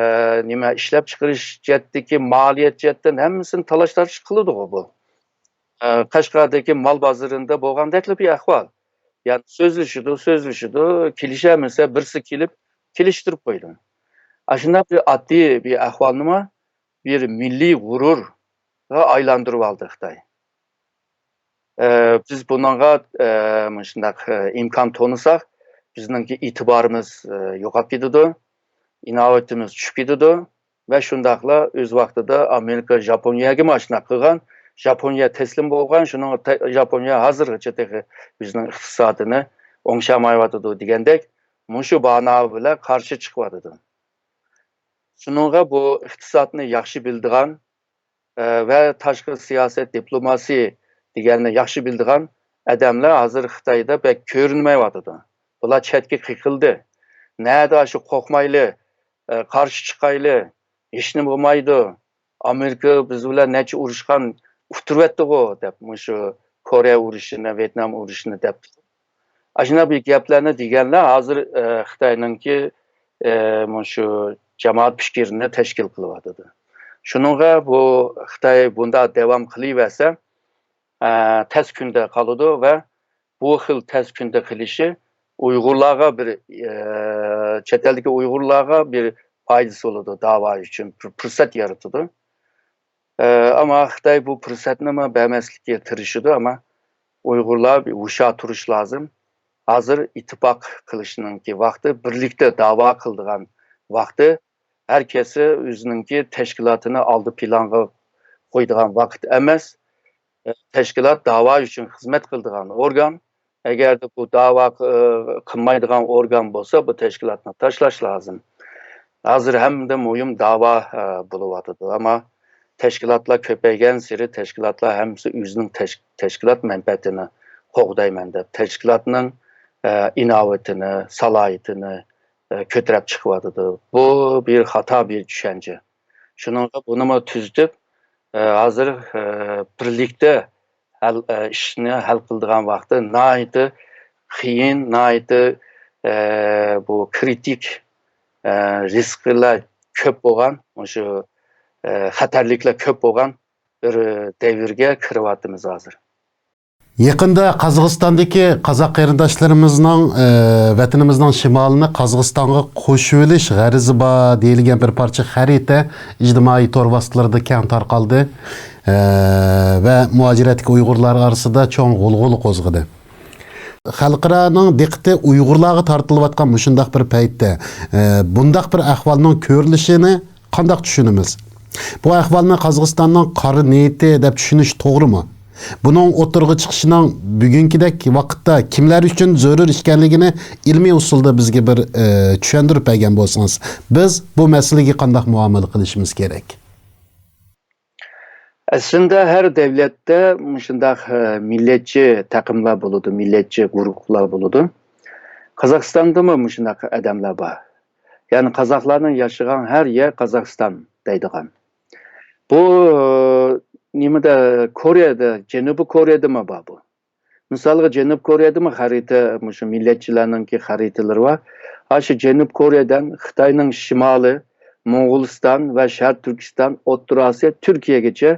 نېمە، ئىشلەپچىقىرىش جەھەتتىكى، مالىيەت جەھەتتىن ھەممىسىنى تالاش-تارتىش قىلىدىغۇ بۇ. ئە، قەشقەردىكى مال بازىرىدا بولغاندەكلا بىر ئەھۋال. يەنى سۆزلىشىدۇ، سۆزلىشىدۇ، كېلىشەلمىسە بىرسى كېلىپ كېلىشتۈرۈپ قويىدۇ. ئاشۇنداق بىر ئاددىي بىر ئەھۋالنىمۇ بىر مىللىي غۇرۇرغا ئايلاندۇرۇۋالدى خىتاي. ئە، بىز بۇنىڭغا، ئە، مۇشۇنداق، ئە، ئىمكان تونۇساق، بىزنىڭكى ئېتىبارىمىز، ئە، يوقاپ كېتىدۇ، ئىناۋىتىمىز چۈشۈپ كېتىدۇ ۋە شۇنداقلا ئۆز ۋاقتىدا ئامېرىكا ژاپونىيەگىمۇ ئاشۇنداق قىلغان، ژاپونىيە تەسلىم بولغان، شۇنىڭغا تە-، ژاپونىيە ھازىرغىچە تېخى بىزنىڭ ئىقتىسادىنى ئوڭشالمايۋاتىدۇ دېگەندەك، مۇشۇ بانا بىلەن قارشى چىقىۋاتىدۇ. شۇنىڭغا بۇ ئىقتىسادنى ياخشى بىلىدىغان، ئە، ۋە تاشقى سىياسەت، دىپلوماسىيە دېگەننى ياخشى بىلىدىغان ئادەملەر ھازىر خىتايدا بەك كۆرۈنمەيۋاتىدۇ. بۇلار چەتكە قېقىلدى. نەدە ئاشۇ قورقمايلى، ئە، قارشى چىقايلى، ھېچنېمە بولمايدۇ. ئامېرىكا بىز بىلەن نەچچە ئۇرۇشقان، ئۇتتۇرۇۋەتتىغۇ دەپ، مۇشۇ كورېيە ئۇرۇشىنى، ۋيېتنام ئۇرۇشىنى دەپ. ئاشۇنداق بىر گەپلەرنى دېگەنلەر ھازىر، ئە، خىتاينىڭكى، ئە، مۇشۇ جامائەت پىكرىنى تەشكىل قىلىۋاتىدۇ. شۇنىڭغا بۇ خىتاي بۇنداق داۋام قىلىۋەرسە، ئە، تەس كۈندە قالىدۇ ۋە بۇ خىل تەس كۈندە قېلىشى ئۇيغۇرلارغا بىر، ئە، چەت ئەلدىكى ئۇيغۇرلارغا بىر پايدىسى بولىدۇ، داۋا ئۈچۈن بىر پۇرسەت يارىتىدۇ. ئە، ئەمما خىتاي بۇ پۇرسەتنىمۇ بەرمەسلىككە تىرىشىدۇ، ئەمما ئۇيغۇرلار بىر ھوشيار تۇرۇش لازىم. ھازىر ئىتتىپاق قىلىشنىڭكى ۋاقتى، بىرلىكتە داۋا قىلىدىغان ۋاقتى. ھەر كەسى ئۆزىنىڭكى تەشكىلاتىنى ئالدى پىلانغا قويىدىغان ۋاقىت ئەمەس. تەشكىلات داۋا ئۈچۈن خىزمەت قىلىدىغان ئورگان. ئەگەردە بۇ داۋا، ئى، قىلمايدىغان ئورگان بولسا، بۇ تەشكىلاتنى تاشلاش لازىم. ھازىر ھەممىدىن مۇھىم داۋا، ئى، بولۇۋاتىدۇ. ئەمما تەشكىلاتلار كۆپەيگەنسېرى تەشكىلاتلار ھەممىسى ئۆزىنىڭ تەش-، تەشكىلات مەنپەئەتىنى قوغدايمەن دەپ، تەشكىلاتنىڭ، ئى، ئىناۋىتىنى، سالاھىيىتىنى، ئى، كۆتۈرۈپ چىقىۋاتىدۇ. بۇ بىر خاتا بىر چۈشەنچە. شۇنىڭغا بۇنىمۇ تۈزىتىپ، ئى، ھازىر، ئى، بىرلىكتە ھەل، ئى، ئىشنى ھەل قىلىدىغان ۋاقتى ناھايىتى قىيىن، ناھايىتى، ئى، بۇ كرىتىك، ئى، رىسكلار كۆپ بولغان، مۇشۇ، ئى، خەتەرلىكلەر كۆپ بولغان بىر دەۋرگە كىرىۋاتىمىز ھازىر. يېقىندا قازاقىستاندىكى قازاق قېرىنداشلىرىمىزنىڭ، ئى، ۋەتىنىمىزنىڭ شىمالىنى قازاقىستانغا قوشۇۋېلىش غەرىزى بار دېيىلگەن بىر پارچە خەرىتە ئىجتىمائىي تور ۋاسىتىلىرىدا كەڭ تارقالدى، ئى، ۋە مۇھاجىرەتتىكى ئۇيغۇرلار ئارىسىدا چوڭ غۇلغۇلا قوزغىدى. خەلقئارانىڭ دىققىتى ئۇيغۇرلارغا تارتىلىۋاتقان مۇشۇنداق بىر پەيتتە، ئى، بۇنداق بىر ئەھۋالنىڭ كۆرۈلۈشىنى قانداق چۈشىنىمىز؟ بۇ ئەھۋالنى قازاقىستاننىڭ قارا نىيىتى دەپ چۈشىنىش توغرىمۇ؟ بۇنىڭ ئوتتۇرىغا چىقىشىنىڭ بۈگۈنكىدەك ۋاقىتتا كىملەر ئۈچۈن زۆرۈر ئىكەنلىكىنى ئىلمىي ئۇسۇلدا بىزگە بىر، ئى، چۈشەندۈرۈپ بەرگەن بولسىڭىز، بىز بۇ مەسىلىگە قانداق مۇئامىلە قىلىشىمىز كېرەك؟ ئەسلىدە ھەر دەۋلەتتە مۇشۇنداق، ئى، مىللەتچى تاقىملار بولىدۇ، مىللەتچى گۇرۇھلار بولىدۇ. قازاقىستاندىمۇ مۇشۇنداق ئادەملەر بار. يەنى قازاقلارنىڭ ياشىغان ھەر يەر قازاقىستان دەيدىغان. بۇ، ئى، نېمىدە، كورېيەدە، جەنۇبىي كورېيەدىمۇ بار بۇ. مىسالغا، جەنۇب كورېيەدىمۇ خەرىتە، مۇشۇ مىللەتچىلەرنىڭكى خەرىتىلىرى بار. ئاشۇ جەنۇب كورېيەدىن خىتاينىڭ شىمالى، موڭغۇلىستان ۋە شەرقىي تۈركىستان، ئوتتۇرا ئاسىيا، تۈركىيەگىچە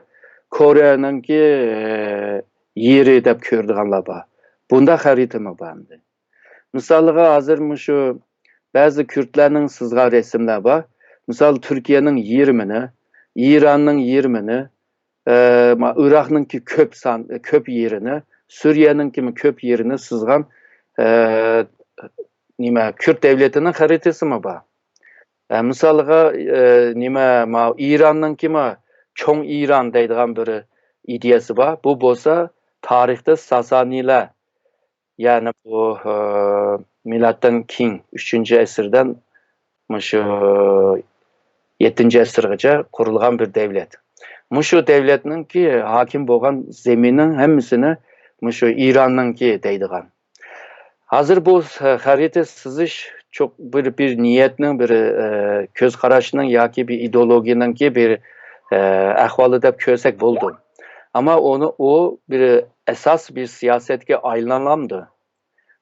كورېيەنىڭكى، ئى، يېرى دەپ كۆرىدىغانلار بار. بۇنداق خەرىتىمۇ بار ئەمدى. مىسالغا، ھازىر مۇشۇ بەزى كۈردلەرنىڭ سىزغان رەسىملەر بار. مىسال، تۈركىيەنىڭ يېرىمىنى، ئىراننىڭ يېرىمىنى، ئە، ما-، ئىراقنىڭكى كۆپ سان، كۆپ يېرىنى، سۈرىيەنىڭكىمۇ كۆپ يېرىنى سىزغان، ئە، نېمە، كۈرد دەۋلىتىنىڭ خەرىتىسىمۇ بار. ئە، مىسالغا، ئە، نېمە، ما-، ئىراننىڭكىمۇ چوڭ ئىران دەيدىغان بىر ئىدىيەسى بار. بۇ بولسا تارىختا ساسانىيلار، يەنى بۇ، ئە، مىلادتىن كېيىن ئۈچىنچى ئەسىردىن مۇشۇ يەتتىنچى ئەسىرگىچە قۇرۇلغان بىر دەۋلەت. مۇشۇ دەۋلەتنىڭكى ھاكىم بولغان زېمىننىڭ ھەممىسىنى مۇشۇ ئىراننىڭكى دەيدىغان. ھازىر بۇ خەرىتە سىزىش چوق بىر، بىر نىيەتنىڭ، بىر، ئە، كۆز قاراشنىڭ ياكى بىر ئىدېئولوگىيەنىڭكى بىر، ئە، ئەھۋالى دەپ كۆرسەك بولىدۇ. ئەمما ئۇنى، ئۇ بىر ئاساس بىر سىياسەتكە ئايلانالامدۇ؟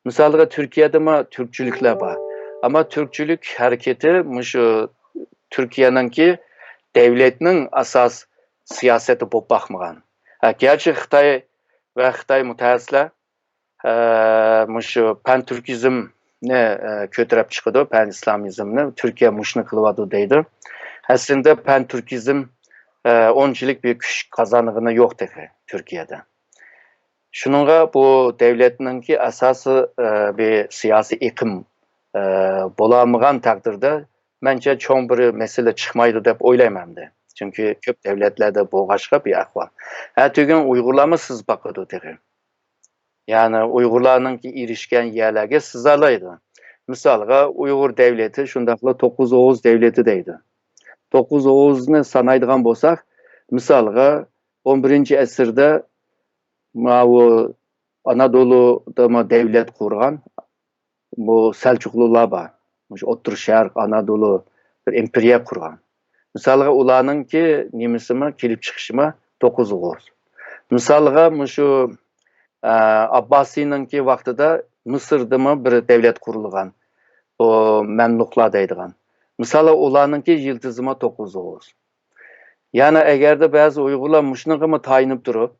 مىسالغا، تۈركىيەدىمۇ تۈركچىلىكلەر بار. ئەمما تۈركچىلىك ھەرىكىتى مۇشۇ تۈركىيەنىڭكى دەۋلەتنىڭ ئاساس سىياسىتى بولۇپ باقمىغان. ھە، گەرچە خىتاي ۋە خىتاي مۇتەخەسسىسلەر، ئە، مۇشۇ پەن تۈركىزمنى، ئە، كۆتۈرۈپ چىقىدۇ، پەن ئىسلامىزمنى، تۈركىيە مۇشۇنى قىلىۋاتىدۇ دەيدۇ. ئەسلىدە پەن تۈركىزم، ئە، ئۇنچىلىك بىر كۈچ قازانغىنى يوق تېخى تۈركىيەدە. شۇنىڭغا بۇ دەۋلەتنىڭكى ئاساسىي، ئە، بىر سىياسىي ئېقىم، ئە، بولالمىغان تەقدىردە، مەنچە چوڭ بىر مەسىلە چىقمايدۇ دەپ ئويلايمەن ئەمدى. چۈنكى كۆپ دەۋلەتلەردە بولغاچقا بىر ئەھۋال. ئەتىگۈن ئۇيغۇرلارمۇ سىزىپ باقىدۇ تېخى. يەنى ئۇيغۇرلارنىڭكى ئېرىشكەن يەرلەرگە سىزالايدۇ. مىسالغا، ئۇيغۇر دەۋلىتى شۇنداقلا توققۇز ئوغۇز دەۋلىتى دەيدۇ. توققۇز ئوغۇزنى سانايدىغان بولساق، مىسالغا، ئون بىرىنچى ئەسىردە ماۋۇ ئانادولۇدىمۇ دەۋلەت قۇرغان بۇ سەلچۇقلۇلار بار. مۇشۇ ئوتتۇرا شەرق، ئانادولۇ بىر ئىمپېرىيە قۇرغان. مىسالغا، ئۇلارنىڭكى نېمىسىمۇ، كېلىپ چىقىشىمۇ توققۇز ئوغۇز. مىسالغا، مۇشۇ، ئە، ئابباسىينىڭكى ۋاقتىدا مىسىردىمۇ بىر دەۋلەت قۇرۇلغان. ئۇ مەملۇكلار دەيدىغان. مىسالغا، ئۇلارنىڭكى يىلتىزىمۇ توققۇز ئوغۇز. يەنى ئەگەردە بەزى ئۇيغۇرلار مۇشۇنىڭغىمۇ تايىنىپ تۇرۇپ،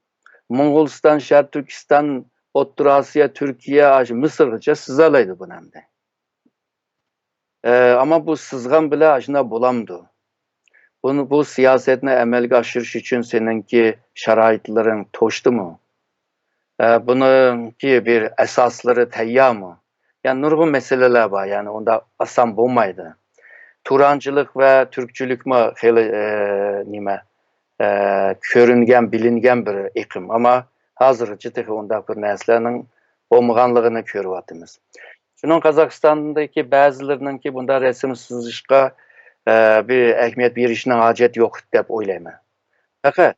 موڭغۇلىستان، شەرقىي تۈركىستان، ئوتتۇرا ئاسىيا، تۈركىيە، ئاشۇ مىسىرغىچە سىزالايدۇ بۇنى ئەمدى. ئە، ئەمما بۇ سىزغان بىلەن ئاشۇنداق بولامدۇ؟ بۇنى، بۇ سىياسەتنى ئەمەلگە ئاشۇرۇش ئۈچۈن سېنىڭكى شارائىتلىرىڭ توشتىمۇ؟ ئە، بۇنىڭكى بىر ئاساسلىرى تەييارمۇ؟ يەنى نۇرغۇن مەسىلىلەر بار، يەنى ئۇنداق ئاسان بولمايدۇ. تۇرانچىلىق ۋە تۈركچىلىكمۇ خېلى، ئە، نېمە، ئە، كۆرۈنگەن، بىلىنگەن بىر ئېقىم، ئەمما ھازىرغىچە تېخى ئۇنداق بىر نەرسىلەرنىڭ بولمىغانلىقىنى كۆرۈۋاتىمىز. شۇنىڭ قازاقىستاندىكى بەزىلىرىنىڭكى بۇنداق رەسىم سىزىشقا، ئە، بىر ئەھمىيەت بېرىشنىڭ ھاجەت يوق دەپ ئويلايمەن. پەقەت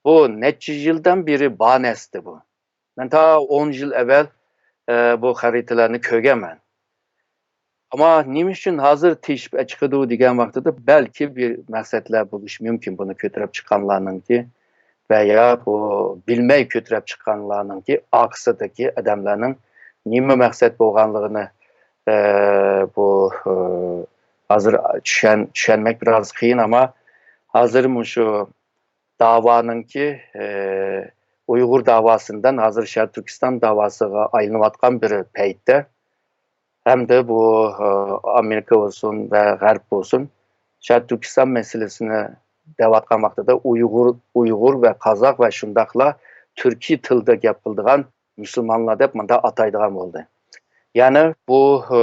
بۇ نەچچە يىلدىن بېرى بار نەرسىدە بۇ. مەن تا ئون يىل ئەۋۋەل، ئە، بۇ خەرىتىلەرنى كۆرگەنمەن. ئەمما نېمە ئۈچۈن ھازىر تېشىپ چىقىدۇ دېگەن ۋاقتىدا، بەلكى بىر مەقسەتلەر بولۇشى مۇمكىن، بۇنى كۆتۈرۈپ چىققانلارنىڭكى ۋە يا بۇ بىلمەي كۆتۈرۈپ چىققانلارنىڭكى ئارقىسىدىكى ئادەملەرنىڭ نېمە مەقسەت بولغانلىقىنى، ئە، بۇ، ئە، ھازىر چۈشەن-، چۈشەنمەك بىراز قىيىن، ئەمما ھازىر مۇشۇ داۋانىڭكى، ئە، ئۇيغۇر داۋاسىندىن ھازىر شەرقىي تۈركىستان داۋاسىغا ئايلىنىۋاتقان بىر پەيتتە، ھەمدە بۇ، ئە، ئامېرىكا بولسۇن ۋە غەرب بولسۇن، شەرقىي تۈركىستان مەسىلىسىنى دەۋاتقان ۋاقتىدا ئۇيغۇر، ئۇيغۇر ۋە قازاق ۋە شۇنداقلا تۈركىي تىلدا گەپ قىلىدىغان مۇسۇلمانلار دەپ مۇنداق ئاتايدىغان بولدى. يەنى بۇ، ئە،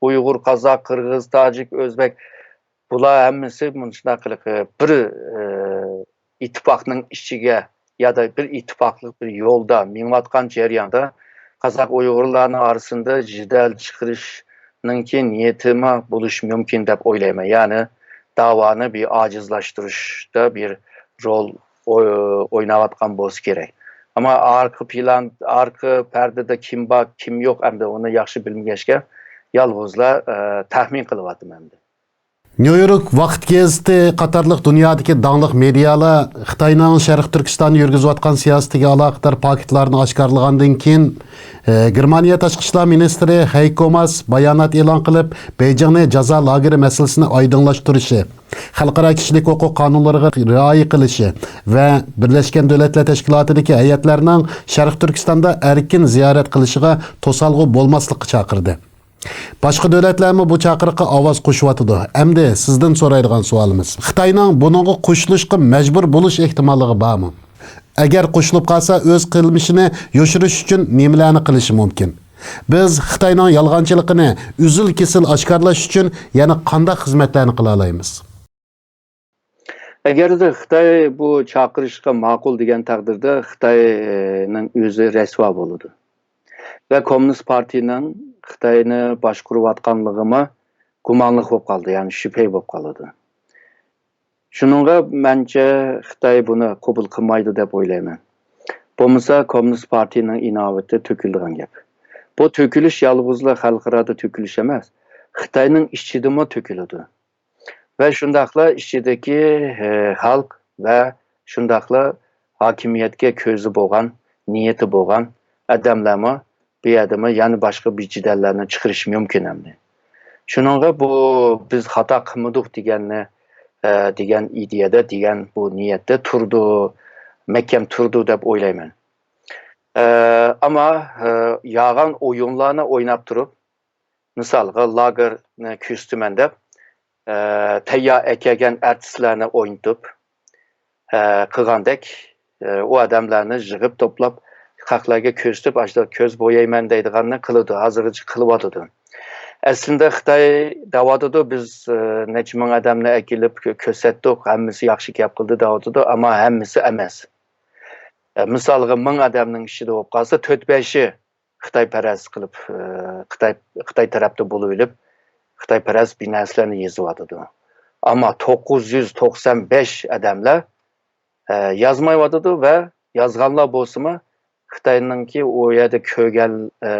ئۇيغۇر، قازاق، قىرغىز، تاجىك، ئۆزبەك، بۇلار ھەممىسى مۇشۇنداق قىلىپ، بىر، ئى، ئىتتىپاقنىڭ ئىچىگە يا بىر ئىتتىپاقلىق بىر يولدا مېڭىۋاتقان جەرياندا، قازاق ئۇيغۇرلارنىڭ ئارىسىندا جېدەل چىقىرىشنىڭكى نىيىتىمۇ بولۇشى مۇمكىن دەپ ئويلايمەن. يەنى داۋانى بىر ئاجىزلاشتۇرۇشتا بىر رول ئوي-، ئويناۋاتقان بولسا كېرەك. ئەمما ئارقا پىلان، ئارقا پەردىدە كىم بار، كىم يوق، ئەمدى ئۇنى ياخشى بىلمىگەچكە، يالغۇزلا، ئى، تەخمىن قىلىۋاتىمەن ئەمدى. نيۇ يورك ۋاقىت گېزىتى قاتارلىق دۇنيادىكى داڭلىق مېدىيالار خىتاينىڭ شەرقىي تۈركىستاندا يۈرگۈزۈۋاتقان سىياسىتىگە ئالاقىدار پاكىتلارنى ئاشكارىلىغاندىن كېيىن، ئى، گېرمانىيە تاشقى ئىشلار مىنىستىرى ھەيكو ماس بايانات ئېلان قىلىپ، بېيجىڭنى جازا لاگېرى مەسىلىسىنى ئايدىڭلاشتۇرۇشى، خەلقئارا كىشىلىك ھوقۇق قانۇنلىرىغا رىئايە قىلىشى ۋە بىرلەشكەن دۆلەتلەر تەشكىلاتىدىكى ھەيئەتلەرنىڭ شەرقىي تۈركىستاندا ئەركىن زىيارەت قىلىشىغا توسالغۇ بولماسلىققا چاقىردى. باشقا دۆلەتلەرمۇ بۇ چاقىرىققا ئاۋاز قوشۇۋاتىدۇ. ئەمدى سىزدىن سورايدىغان سوئالىمىز، خىتاينىڭ بۇنىڭغا قوشۇلۇشقا مەجبۇر بولۇش ئېھتىماللىقى بارمۇ؟ ئەگەر قوشۇلۇپ قالسا، ئۆز قىلمىشىنى يوشۇرۇش ئۈچۈن نېمىلەرنى قىلىشى مۇمكىن؟ بىز خىتاينىڭ يالغانچىلىقىنى ئۈزۈل-كېسىل ئاشكارىلاش ئۈچۈن يەنە قانداق خىزمەتلەرنى قىلالايمىز؟ ئەگەردە خىتاي بۇ چاقىرىشقا ماقۇل دېگەن تەقدىردە، خىتاينىڭ ئۆزى رەسۋا بولىدۇ ۋە كوممۇنىست پارتىيىنىڭ خىتاينى باشقۇرۇۋاتقانلىقىمۇ گۇمانلىق بولۇپ قالىدۇ، يەنى شۈبھە بولۇپ قالىدۇ. شۇنىڭغا مەنچە خىتاي بۇنى قوبۇل قىلمايدۇ دەپ ئويلايمەن. بولمىسا كوممۇنىست پارتىيىنىڭ ئىناۋىتى تۆكۈلىدىغان گەپ. بۇ تۆكۈلۈش يالغۇزلا خەلقئارادا تۆكۈلۈش ئەمەس، خىتاينىڭ ئىچىدىمۇ تۆكۈلىدۇ. ۋە شۇنداقلا ئىچىدىكى، ئە، خەلق ۋە شۇنداقلا ھاكىمىيەتكە كۆزى بولغان، نىيىتى بولغان ئادەملەرمۇ بۇ يەردىمۇ يەنە باشقا بىر جېدەللەرنى چىقىرىشى مۇمكىن ئەمدى. شۇنىڭغا بۇ بىز خاتا قىلمىدۇق دېگەننى، ئە، دېگەن ئىدىيەدە، دېگەن بۇ نىيەتتە تۇرىدۇ، مەھكەم تۇرىدۇ دەپ ئويلايمەن. ئە، ئەمما، ئە، يالغان ئويۇنلارنى ئويناپ تۇرۇپ، مىسالغا، لاگېرنى كۆرسىتىمەن دەپ، ئە، تەييار ئەكەلگەن ئارتىسلارنى ئوينىتىپ، ئە، قىلغاندەك، ئە، ئۇ ئادەملەرنى يىغىپ توپلاپ، خەقلەرگە كۆرسىتىپ، ئاشۇنداق كۆز بويايمەن دەيدىغاننى قىلىدۇ، ھازىرغىچە قىلىۋاتىدۇ. ئەسلىدە خىتاي دەۋاتىدۇ، بىز، ئە، نەچچە مىڭ ئادەمنى ئەكېلىپ كۆ-، كۆرسەتتۇق، ھەممىسى ياخشى گەپ قىلدى دەۋاتىدۇ، ئەمما ھەممىسى ئەمەس. ئە، مىسالغا، مىڭ ئادەمنىڭ ئىچىدە بولۇپ قالسا، تۆت بەشى خىتايپەرەس قىلىپ، ئە، خىتاي، خىتاي تەرەپتە بولۇۋېلىپ، خىتايپەرەس بىر نەرسىلەرنى يېزىۋاتىدۇ. ئەمما توققۇز يۈز توقسان بەش ئادەملەر، ئە، يازمايۋاتىدۇ ۋە يازغانلار بولسىمۇ، خىتاينىڭكى ئۇ يەردە كۆرگەن، ئە،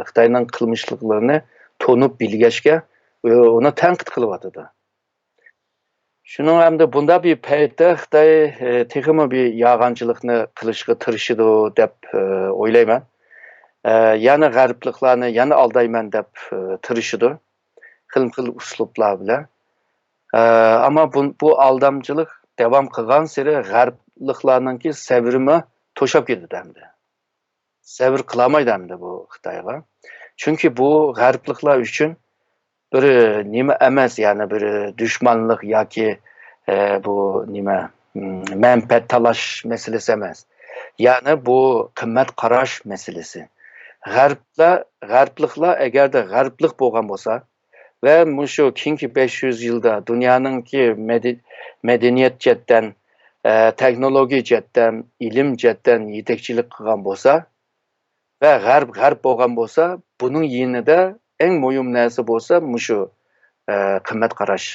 خىتاينىڭ قىلمىشلىقلىرىنى تونۇپ بىلگەچكە، ئۇ-، ئۇنى تەنقىد قىلىۋاتىدۇ. شۇنىڭ ھەمدە بۇنداق بىر پەيتتە خىتاي، ئە، تېخىمۇ بىر يالغانچىلىقنى قىلىشقا تىرىشىدۇ دەپ، ئە، ئويلايمەن. ئە، يەنە غەربلىكلارنى يەنە ئالدايمەن دەپ، ئە، تىرىشىدۇ. خىلمۇ خىل ئۇسلۇبلار بىلەن. ئە، ئەمما بۇ، بۇ ئالدامچىلىق داۋام قىلغانسېرى غەربلىكلارنىڭكى سەۋرىمۇ توشاپ كېتىدۇ ئەمدى. سەۋر قىلالمايدۇ ئەمدى بۇ خىتايغا. چۈنكى بۇ غەربلىكلار ئۈچۈن بىر نېمە ئەمەس، يەنى بىر دۈشمەنلىك ياكى، ئە، بۇ نېمە، م، مەنپەئەت تالاش مەسىلىسى ئەمەس. يەنى بۇ قىممەت قاراش مەسىلىسى. غەربلەر، غەربلىكلار ئەگەردە غەربلىك بولغان بولسا، ۋە مۇشۇ كېيىنكى بەش يۈز يىلدا دۇنيانىڭكى مەدە-، مەدەنىيەت جەھەتتىن، ئە، تېخنولوگىيە جەھەتتىن، ئىلىم جەھەتتىن يېتەكچىلىك قىلغان بولسا ۋە غەرب غەرب بولغان بولسا، بۇنىڭ يېنىدا ئەڭ مۇھىم نەرسە بولسا مۇشۇ، ئە، قىممەت قاراش.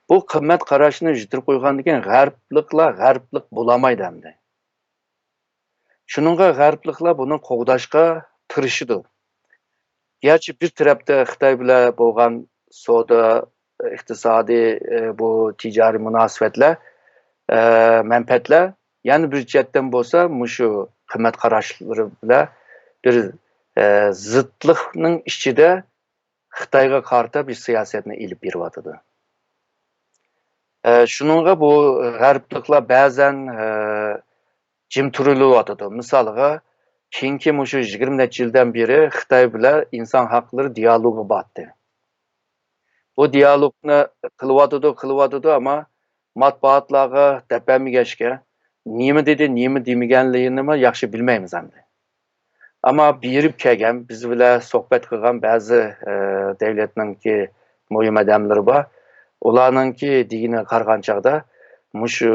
بۇ قىممەت قاراشنى يۈتتۈرۈپ قويغاندىن كېيىن غەربلىكلار غەربلىك بولالمايدۇ ئەمدى. شۇنىڭغا غەربلىكلەر بۇنى قوغداشقا تىرىشىدۇ. گەرچە بىر تەرەپتە خىتاي بىلەن بولغان سودا، ئىقتىسادىي، ئى، بۇ تىجارىي مۇناسىۋەتلەر، ئى، مەنپەئەتلەر، يەنە بىر جەھەتتىن بولسا مۇشۇ قىممەت قاراشلىرى بىلەن بىر، ئى، زىتلىقنىڭ ئىچىدە خىتايغا قارىتا بىر سىياسەتنى ئېلىپ بېرىۋاتىدۇ. ئى، شۇنىڭغا بۇ غەربلىكلەر بەزەن، ئى، جىم تۇرۇلۇۋاتىدۇ. مىسالغا، كېيىنكى مۇشۇ يىگىرمە نەچچە يىلدىن بېرى خىتاي بىلەن ئىنسان ھەقلىرى دىيالوگى بارتتى. بۇ دىيالوگنى قىلىۋاتىدۇ، قىلىۋاتىدۇ، ئەمما مەتبۇئاتلارغا دەپ بەرمىگەچكە، نېمە دېدى، نېمە دېمىگەنلىكىنىمۇ ياخشى بىلمەيمىز ئەمدى. ئەمما بېرىپ كەلگەن، بىز بىلەن سۆھبەت قىلغان بەزى، ئە، دەۋلەتنىڭكى مۇھىم ئادەملىرى بار. ئۇلارنىڭكى دېگىنىگە قارىغان چاغدا، مۇشۇ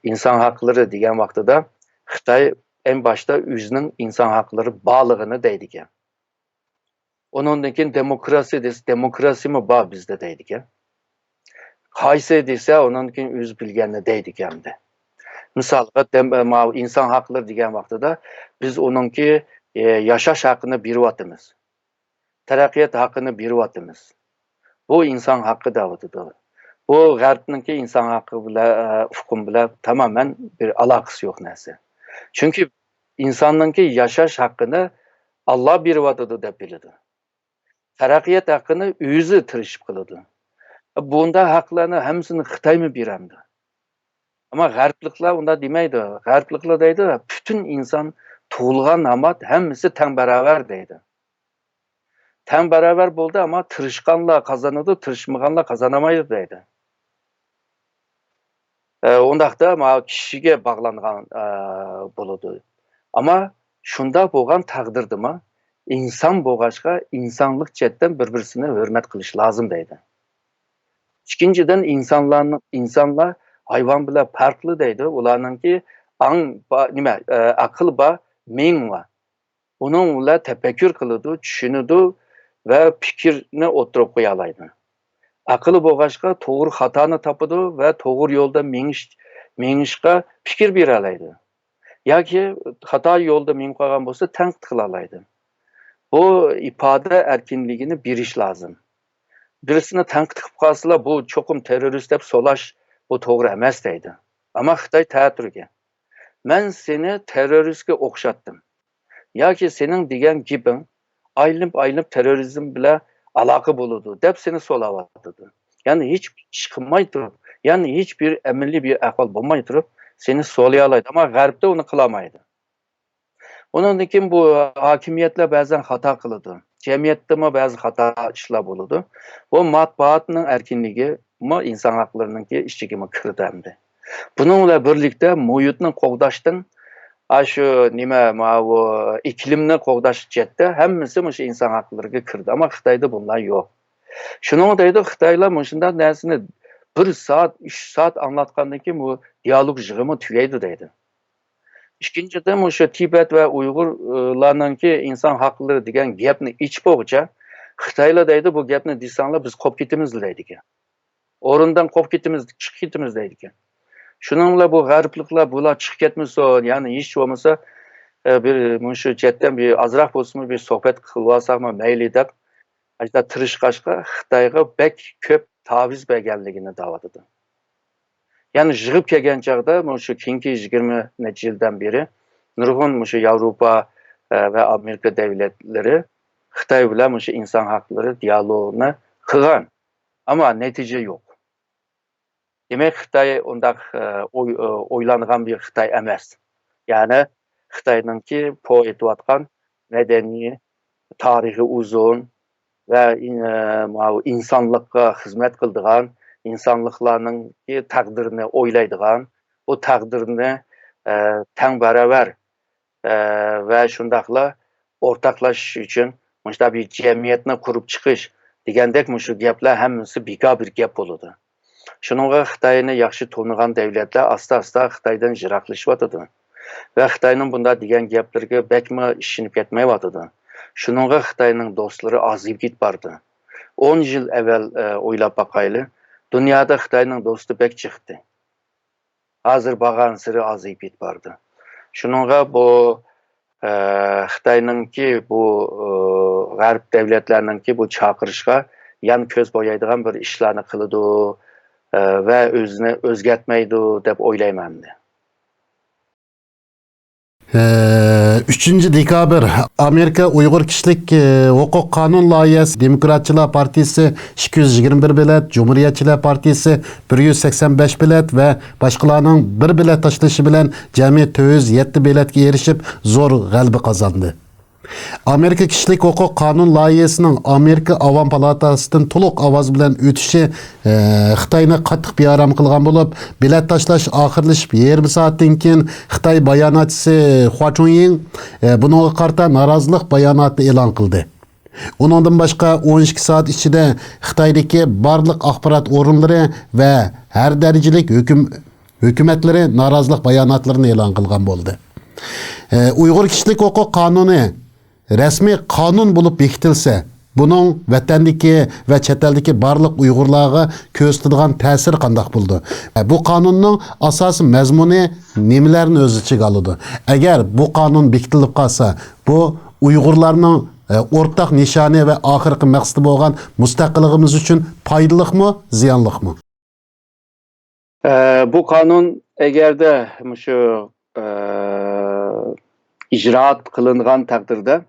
ئىنسان ھەقلىرى دېگەن ۋاقتىدا خىتاي ئەڭ باشتا ئۆزىنىڭ ئىنسان ھەقلىرى بارلىقىنى دەيدىكەن. ئۇنىڭدىن كېيىن دېموكراتىيە دېسە، دېموكراتىيەمۇ بار بىزدە دەيدىكەن. قايسى دېسە، ئۇنىڭدىن كېيىن ئۆزى بىلگەننى دەيدىكەن ئەمدى. مىسالغا، دېم-، ماۋۇ ئىنسان ھەقلىرى دېگەن ۋاقتىدا بىز ئۇنىڭكى، ئى، ياشاش ھەققىنى بېرىۋاتىمىز. تەرەققىيات ھەققىنى بېرىۋاتىمىز. بۇ ئىنسان ھەققى دەۋاتىدۇ. بۇ غەربنىڭكى ئىنسان ھەققى بىلەن، ئە، ئۇقۇم بىلەن تامامەن بىر ئالاقىسى يوق نەرسە. چۈنكى ئىنساننىڭكى ياشاش ھەققىنى ئاللا بېرىۋاتىدۇ دەپ بىلىدۇ. تەرەققىيات ھەققىنى ئۆزى تىرىشىپ قىلىدۇ. بۇنداق ھەقلەرنى ھەممىسىنى خىتايمۇ بېرەمدۇ؟ ئەمما غەربلىكلەر ئۇنداق دېمەيدۇ. غەربلىكلەر دەيدۇ، پۈتۈن ئىنسان تۇغۇلغان نامات ھەممىسى تەڭ باراۋەر دەيدۇ. تەڭ باراۋەر بولدى، ئەمما تىرىشقانلار قازانىدۇ، تىرىشمىغانلار قازانالمايدۇ دەيدۇ. ئە، ئۇنداقتا ماۋۇ كىشىگە باغلانغان، ئە، بولىدۇ. ئەمما شۇنداق بولغان تەقدىردىمۇ ئىنسان بولغاچقا ئىنسانلىق جەھەتتىن بىر-بىرسىنى ھۆرمەت قىلىش لازىم دەيدۇ. ئىككىنچىدىن، ئىنسانلارنىڭ، ئىنسانلار ھايۋان بىلەن پەرقلىق دەيدۇ. ئۇلارنىڭكى ئاڭ بار، نېمە، ئە، ئەقىل بار، مېڭە بار. ئۇنىڭ بىلەن تەپەككۇر قىلىدۇ، چۈشىنىدۇ ۋە پىكىرنى ئوتتۇرىغا قويالايدۇ. ئەقلى بولغاچقا توغرا خاتانى تاپىدۇ ۋە توغرا يولدا مېڭىش، مېڭىشقا پىكىر بېرەلەيدۇ. ياكى خاتا يولدا مېڭىپ قالغان بولسا تەنقىد قىلالايدۇ. بۇ ئىپادە ئەركىنلىكىنى بېرىش لازىم. بىرسىنى تەنقىد قىلىپ قالسىلا، بۇ چوقۇم تېررورىست دەپ سولاش، بۇ توغرا ئەمەس دەيدۇ. ئەمما خىتاي تەتۈرگە، مەن سېنى تېررورىستكە ئوخشاتتىم ياكى سېنىڭ دېگەن گېپىڭ ئايلىنىپ-ئايلىنىپ تېررورىزم بىلەن ئالاقە بولىدۇ دەپ سېنى سولاۋاتىدۇ. يەنى ھېچ ئىش قىلماي تۇرۇپ، يەنى ھېچ بىر ئەمەلىي بىر ئەھۋال بولماي تۇرۇپ سېنى سولىيالايدۇ. ئەمما غەربتە ئۇنى قىلالمايدۇ. ئۇنىڭدىن كېيىن بۇ ھاكىمىيەتلەر بەزەن خاتا قىلىدۇ. جەمئىيەتتىمۇ بەزى خاتا ئىشلار بولىدۇ. بۇ مەتبۇئاتنىڭ ئەركىنلىكىمۇ ئىنسان ھەقلىرىنىڭكى ئىچىگىمۇ كىرىدۇ ئەمدى. بۇنىڭ بىلەن بىرلىكتە مۇھىتنى قوغداشتىن، ئاشۇ نېمە، ماۋۇ ئىكلىمنى قوغداش جەھەتتە ھەممىسى مۇشۇ ئىنسان ھەقلىرىگە كىرىدۇ. ئەمما خىتايدا بۇنداق يوق. شۇنىڭغا دەيدۇ، خىتايلار مۇشۇنداق نەرسىنى بىر سائەت، ئۈچ سائەت ئاڭلاتقاندىن كېيىن بۇ دىيالوگ يىغىمۇ تۈگەيدۇ دەيدۇ. ئىككىنچىدىن، مۇشۇ تىبەت ۋە ئۇيغۇرلارنىڭكى ئىنسان ھەقلىرى دېگەن گەپنى ئېچىپ بولغۇچە، خىتايلار دەيدۇ، بۇ گەپنى دېسەڭلار، بىز قوپۇپ كېتىمىز دەيدىكەن. ئورۇندىن قوپۇپ كېتىمىز، چىقىپ كېتىمىز دەيدىكەن. شۇنىڭ بىلەن بۇ غەربلىكلەر بۇلار چىقىپ كەتمىسۇن، يەنى ھېچ بولمىسا، ئە، بىر مۇشۇ جەھەتتىن بىر ئازراق بولسىمۇ بىر سۆھبەت قىلىۋالساقمۇ مەيلى دەپ، ئاشۇنداق تىرىشقاچقا خىتايغا بەك كۆپ تاۋۇز بەرگەنلىكىنى دەۋاتىدۇ. يەنى يىغىپ كەلگەن چاغدا مۇشۇ كېيىنكى يىگىرمە نەچچە يىلدىن بېرى نۇرغۇن مۇشۇ ياۋروپا، ئە، ۋە ئامېرىكا دۆلەتلىرى خىتاي بىلەن مۇشۇ ئىنسان ھەقلىرى دىيالوگىنى قىلغان. ئەمما نەتىجە يوق. دېمەك، خىتاي ئۇنداق، ئە، ئوي-، ئە، ئويلانغان بىر خىتاي ئەمەس. يەنى خىتاينىڭكى پو ئېتىۋاتقان مەدەنىي تارىخى ئۇزۇن ۋە ئىن-، ئە، ماۋۇ ئىنسانلىققا خىزمەت قىلىدىغان، ئىنسانلىقلارنىڭكى تەقدىرىنى ئويلايدىغان، بۇ تەقدىرنى، ئە، تەڭ باراۋەر، ئە، ۋە شۇنداقلا ئورتاقلاشىش ئۈچۈن مۇشۇنداق بىر جەمئىيەتنى قۇرۇپ چىقىش دېگەندەك مۇشۇ گەپلەر ھەممىسى بىكار بىر گەپ بولىدۇ. شۇنىڭغا خىتاينى ياخشى تونۇغان دۆلەتلەر ئاستا-ئاستا خىتايدىن يىراقلىشىۋاتىدۇ ۋە خىتاينىڭ بۇنداق دېگەن گەپلىرىگە بەكمۇ ئىشىنىپ كەتمەيۋاتىدۇ. شۇنىڭغا خىتاينىڭ دوستلىرى ئازىيىپ كېتىپ بارىدۇ. ئون يىل ئەۋۋەل، ئە، ئويلاپ باقايلى، دۇنيادا خىتاينىڭ دوستى بەك جىقتى. ھازىر بارغانسېرى ئازىيىپ كېتىپ بارىدۇ. شۇنىڭغا بۇ، ئە، خىتاينىڭكى بۇ، ئە، غەرب دۆلەتلەرنىڭكى بۇ چاقىرىشقا يان كۆز بويايدىغان بىر ئىشلارنى قىلىدۇ، ئە، ۋە ئۆزىنى ئۆزگەرتمەيدۇ دەپ ئويلايمەن مەن. ئۈچىنچى دېكابىر، ئامېرىكا ئۇيغۇر كىشىلىك، ئە، ھوقۇق قانۇن لايىھەسى دېموكراتچىلار پارتىيىسى ئىككى يۈز يىگىرمە بىر بېلەت، جۇمھۇرىيەتچىلەر پارتىيىسى بىر يۈز سەكسەن بەش بېلەت ۋە باشقىلارنىڭ بىر بېلەت تاشلىشى بىلەن جەمئىي تۆت يۈز يەتتە بېلەتكە ئېرىشىپ، زور غەلىبە قازاندى. ئامېرىكا كىشىلىك ھوقۇق قانۇن لايىھەسىنىڭ ئامېرىكا ئاۋام پالاتاسىدىن تولۇق ئاۋاز بىلەن ئۆتۈشى، ئە، خىتاينى قاتتىق بىئارام قىلغان بولۇپ، بېلەت تاشلاش ئاخىرلىشىپ يېرىم سائەتتىن كېيىن خىتاي باياناتچىسى خۇا چۇنيىڭ، ئە، بۇنىڭغا قارىتا نارازىلىق باياناتى ئېلان قىلدى. ئۇنىڭدىن باشقا، ئون ئىككى سائەت ئىچىدە خىتايدىكى بارلىق ئاخبارات ئورۇنلىرى ۋە ھەر دەرىجىلىك ھۆكۈم-، ھۆكۈمەتلىرى نارازىلىق باياناتلىرىنى ئېلان قىلغان بولدى. ئە، ئۇيغۇر كىشىلىك ھوقۇق قانۇنى رەسمىي قانۇن بولۇپ بېكىتىلسە، بۇنىڭ ۋەتەندىكى ۋە چەت ئەلدىكى بارلىق ئۇيغۇرلارغا كۆرسىتىدىغان تەسىرى قانداق بولىدۇ؟ بۇ قانۇننىڭ ئاساسىي مەزمۇنى نېمىلەرنى ئۆز ئىچىگە ئالىدۇ؟ ئەگەر بۇ قانۇن بېكىتىلىپ قالسا، بۇ ئۇيغۇرلارنىڭ، ئە، ئورتاق نىشانى ۋە ئاخىرقى مەقسىتى بولغان مۇستەقىللىقىمىز ئۈچۈن پايدىلىقمۇ، زىيانلىقمۇ؟ ئە، بۇ قانۇن ئەگەردە مۇشۇ، ئە، ئىجرائات قىلىنغان تەقدىردە،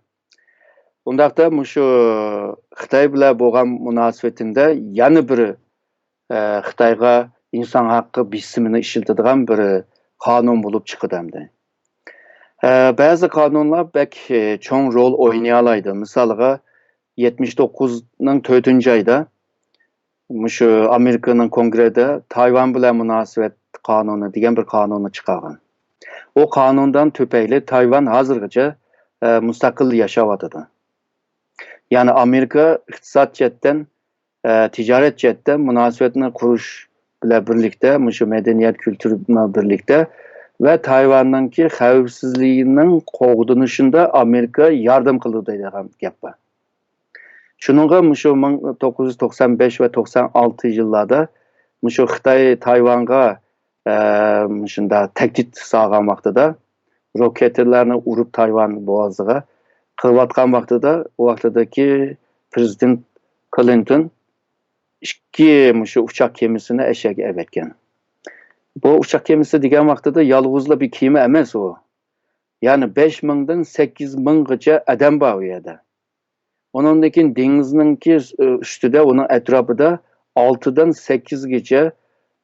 ئۇنداقتا مۇشۇ خىتاي بىلەن بولغان مۇناسىۋىتىمدە يەنە بىر، ئە، خىتايغا ئىنسان ھەققى بېسىمىنى ئىشلىتىدىغان بىر قانۇن بولۇپ چىقىدۇ ئەمدى. ئە، بەزى قانۇنلار بەك، ئە، چوڭ رول ئوينىيالايدۇ. مىسالغا، يەتمىش توققۇزنىڭ تۆتىنچى ئايدا مۇشۇ ئامېرىكىنىڭ كونگرېسىدا تايۋان بىلەن مۇناسىۋەت قانۇنى دېگەن بىر قانۇننى چىقارغان. ئۇ قانۇندىن تۈپەيلى تايۋان ھازىرغىچە، ئە، مۇستەقىل ياشاۋاتىدۇ. يەنى ئامېرىكا ئىقتىساد جەھەتتىن، ئە، تىجارەت جەھەتتىن مۇناسىۋەتنى قۇرۇش بىلەن بىرلىكتە، مۇشۇ مەدەنىيەت، كۈلتۈر بىلەن بىرلىكتە ۋە تايۋاننىڭكى خەۋپسىزلىكىنىڭ قوغدىنىشىندا ئامېرىكا ياردەم قىلىدۇ دەيدىغان گەپ بار. شۇنىڭغا مۇشۇ مىڭ توققۇز يۈز توقسان بەش ۋە توقسان ئالتە يىللاردا مۇشۇ خىتاي تايۋانغا، ئە، مۇشۇنداق تەھدىت سالغان ۋاقتىدا، روكېتلارنى ئۇرۇپ تايۋان بوغازىغا قىلىۋاتقان ۋاقتىدا، ئۇ ۋاقتىدىكى پرېزىدېنت كلىنتون ئىككى مۇشۇ ئۇچاق كېمىسىنى ئەشەگە ئەۋەتكەن. بۇ ئۇچاق كېمىسى دېگەن ۋاقتىدا يالغۇزلا بىر كېمە ئەمەس ئۇ. يەنى بەش مىڭدىن سەككىز مىڭغىچە ئادەم بار ئۇ يەردە. ئۇنىڭدىن كېيىن دېڭىزنىڭكى، ئۈستىدە، ئۇنىڭ ئەتراپىدا ئالتىدىن سەككىزگىچە،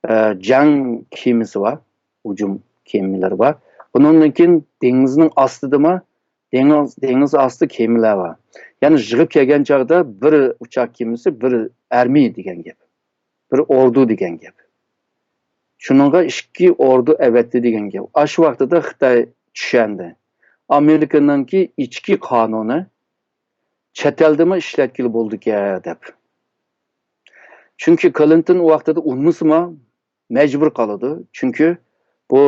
ئە، جەڭ كېمىسى بار، ھۇجۇم كېمىلىرى بار. ئۇنىڭدىن كېيىن دېڭىزنىڭ ئاستىدىمۇ دېڭىز، دېڭىز ئاستى كېمىلەر بار. يەنى يىغىپ كەلگەن چاغدا بىر ئۇچاق كېمىسى بىر ئارمىيە دېگەن گەپ، بىر ئوردۇ دېگەن گەپ. شۇنىڭغا ئىككى ئوردۇ ئەۋەتتى دېگەن گەپ. ئاشۇ ۋاقتىدا خىتاي چۈشەندى، ئامېرىكىنىڭكى ئىچكى قانۇنى چەت ئەلدىمۇ ئىشلەتكىلى بولىدىكەن دەپ. چۈنكى كلىنتون ئۇ ۋاقتىدا ئۇنىمىسىمۇ مەجبۇر قالىدۇ. چۈنكى بۇ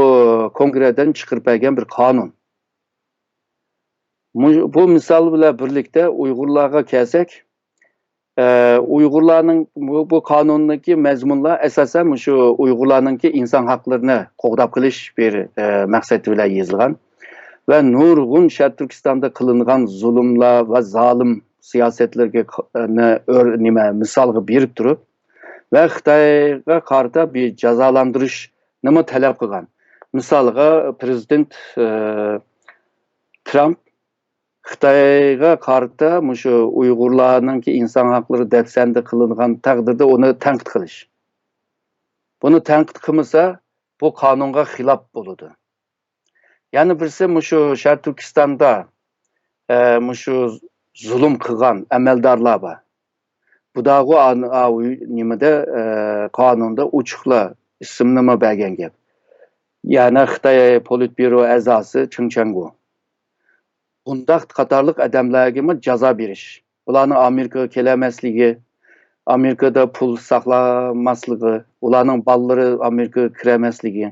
كونگرېسدىن چىقىرىپ بەرگەن بىر قانۇن. مۇ-، بۇ مىسال بىلەن بىرلىكتە ئۇيغۇرلارغا كەلسەك، ئە، ئۇيغۇرلارنىڭ بۇ، بۇ قانۇندىكى مەزمۇنلار ئاساسەن مۇشۇ ئۇيغۇرلارنىڭكى ئىنسان ھەقلىرىنى قوغداپ قېلىش بىر، ئە، مەقسەت بىلەن يېزىلغان ۋە نۇرغۇن شەرقىي تۈركىستاندا قىلىنغان زۇلۇملار ۋە زالىم سىياسەتلەرگە ق-، نى ئۆر-، نېمە، مىسالغا بېرىپ تۇرۇپ ۋە خىتايغا قارىتا بىر جازالاندۇرۇشنىمۇ تەلەپ قىلغان. مىسالغا، پرېزىدېنت، ئە، ترامپ خىتايغا قارىتا مۇشۇ ئۇيغۇرلارنىڭكى ئىنسان ھەقلىرى دەپسەندە قىلىنغان تەقدىردە ئۇنى تەنقىد قىلىش. بۇنى تەنقىد قىلمىسا، بۇ قانۇنغا خىلاپ بولىدۇ. يەنە بىرسى مۇشۇ شەرقىي تۈركىستاندا، ئە، مۇشۇ زۇلۇم قىلغان ئەمەلدارلار بار. بۇداغۇ ئان-، ئاۋۇ نېمىدە، ئە، قانۇندا ئوچۇقلا ئىسىمنىمۇ بەرگەن گەپ. يەنى خىتاي پولىتبيۇرو ئەزاسى چېڭ چياڭگو. بۇنداق قاتارلىق ئادەملەرگىمۇ جازا بېرىش. ئۇلارنىڭ ئامېرىكىغا كېلەلمەسلىكى، ئامېرىكىدا پۇل ساقلىماسلىقى، ئۇلارنىڭ بالىلىرى ئامېرىكىغا كىرەلمەسلىكى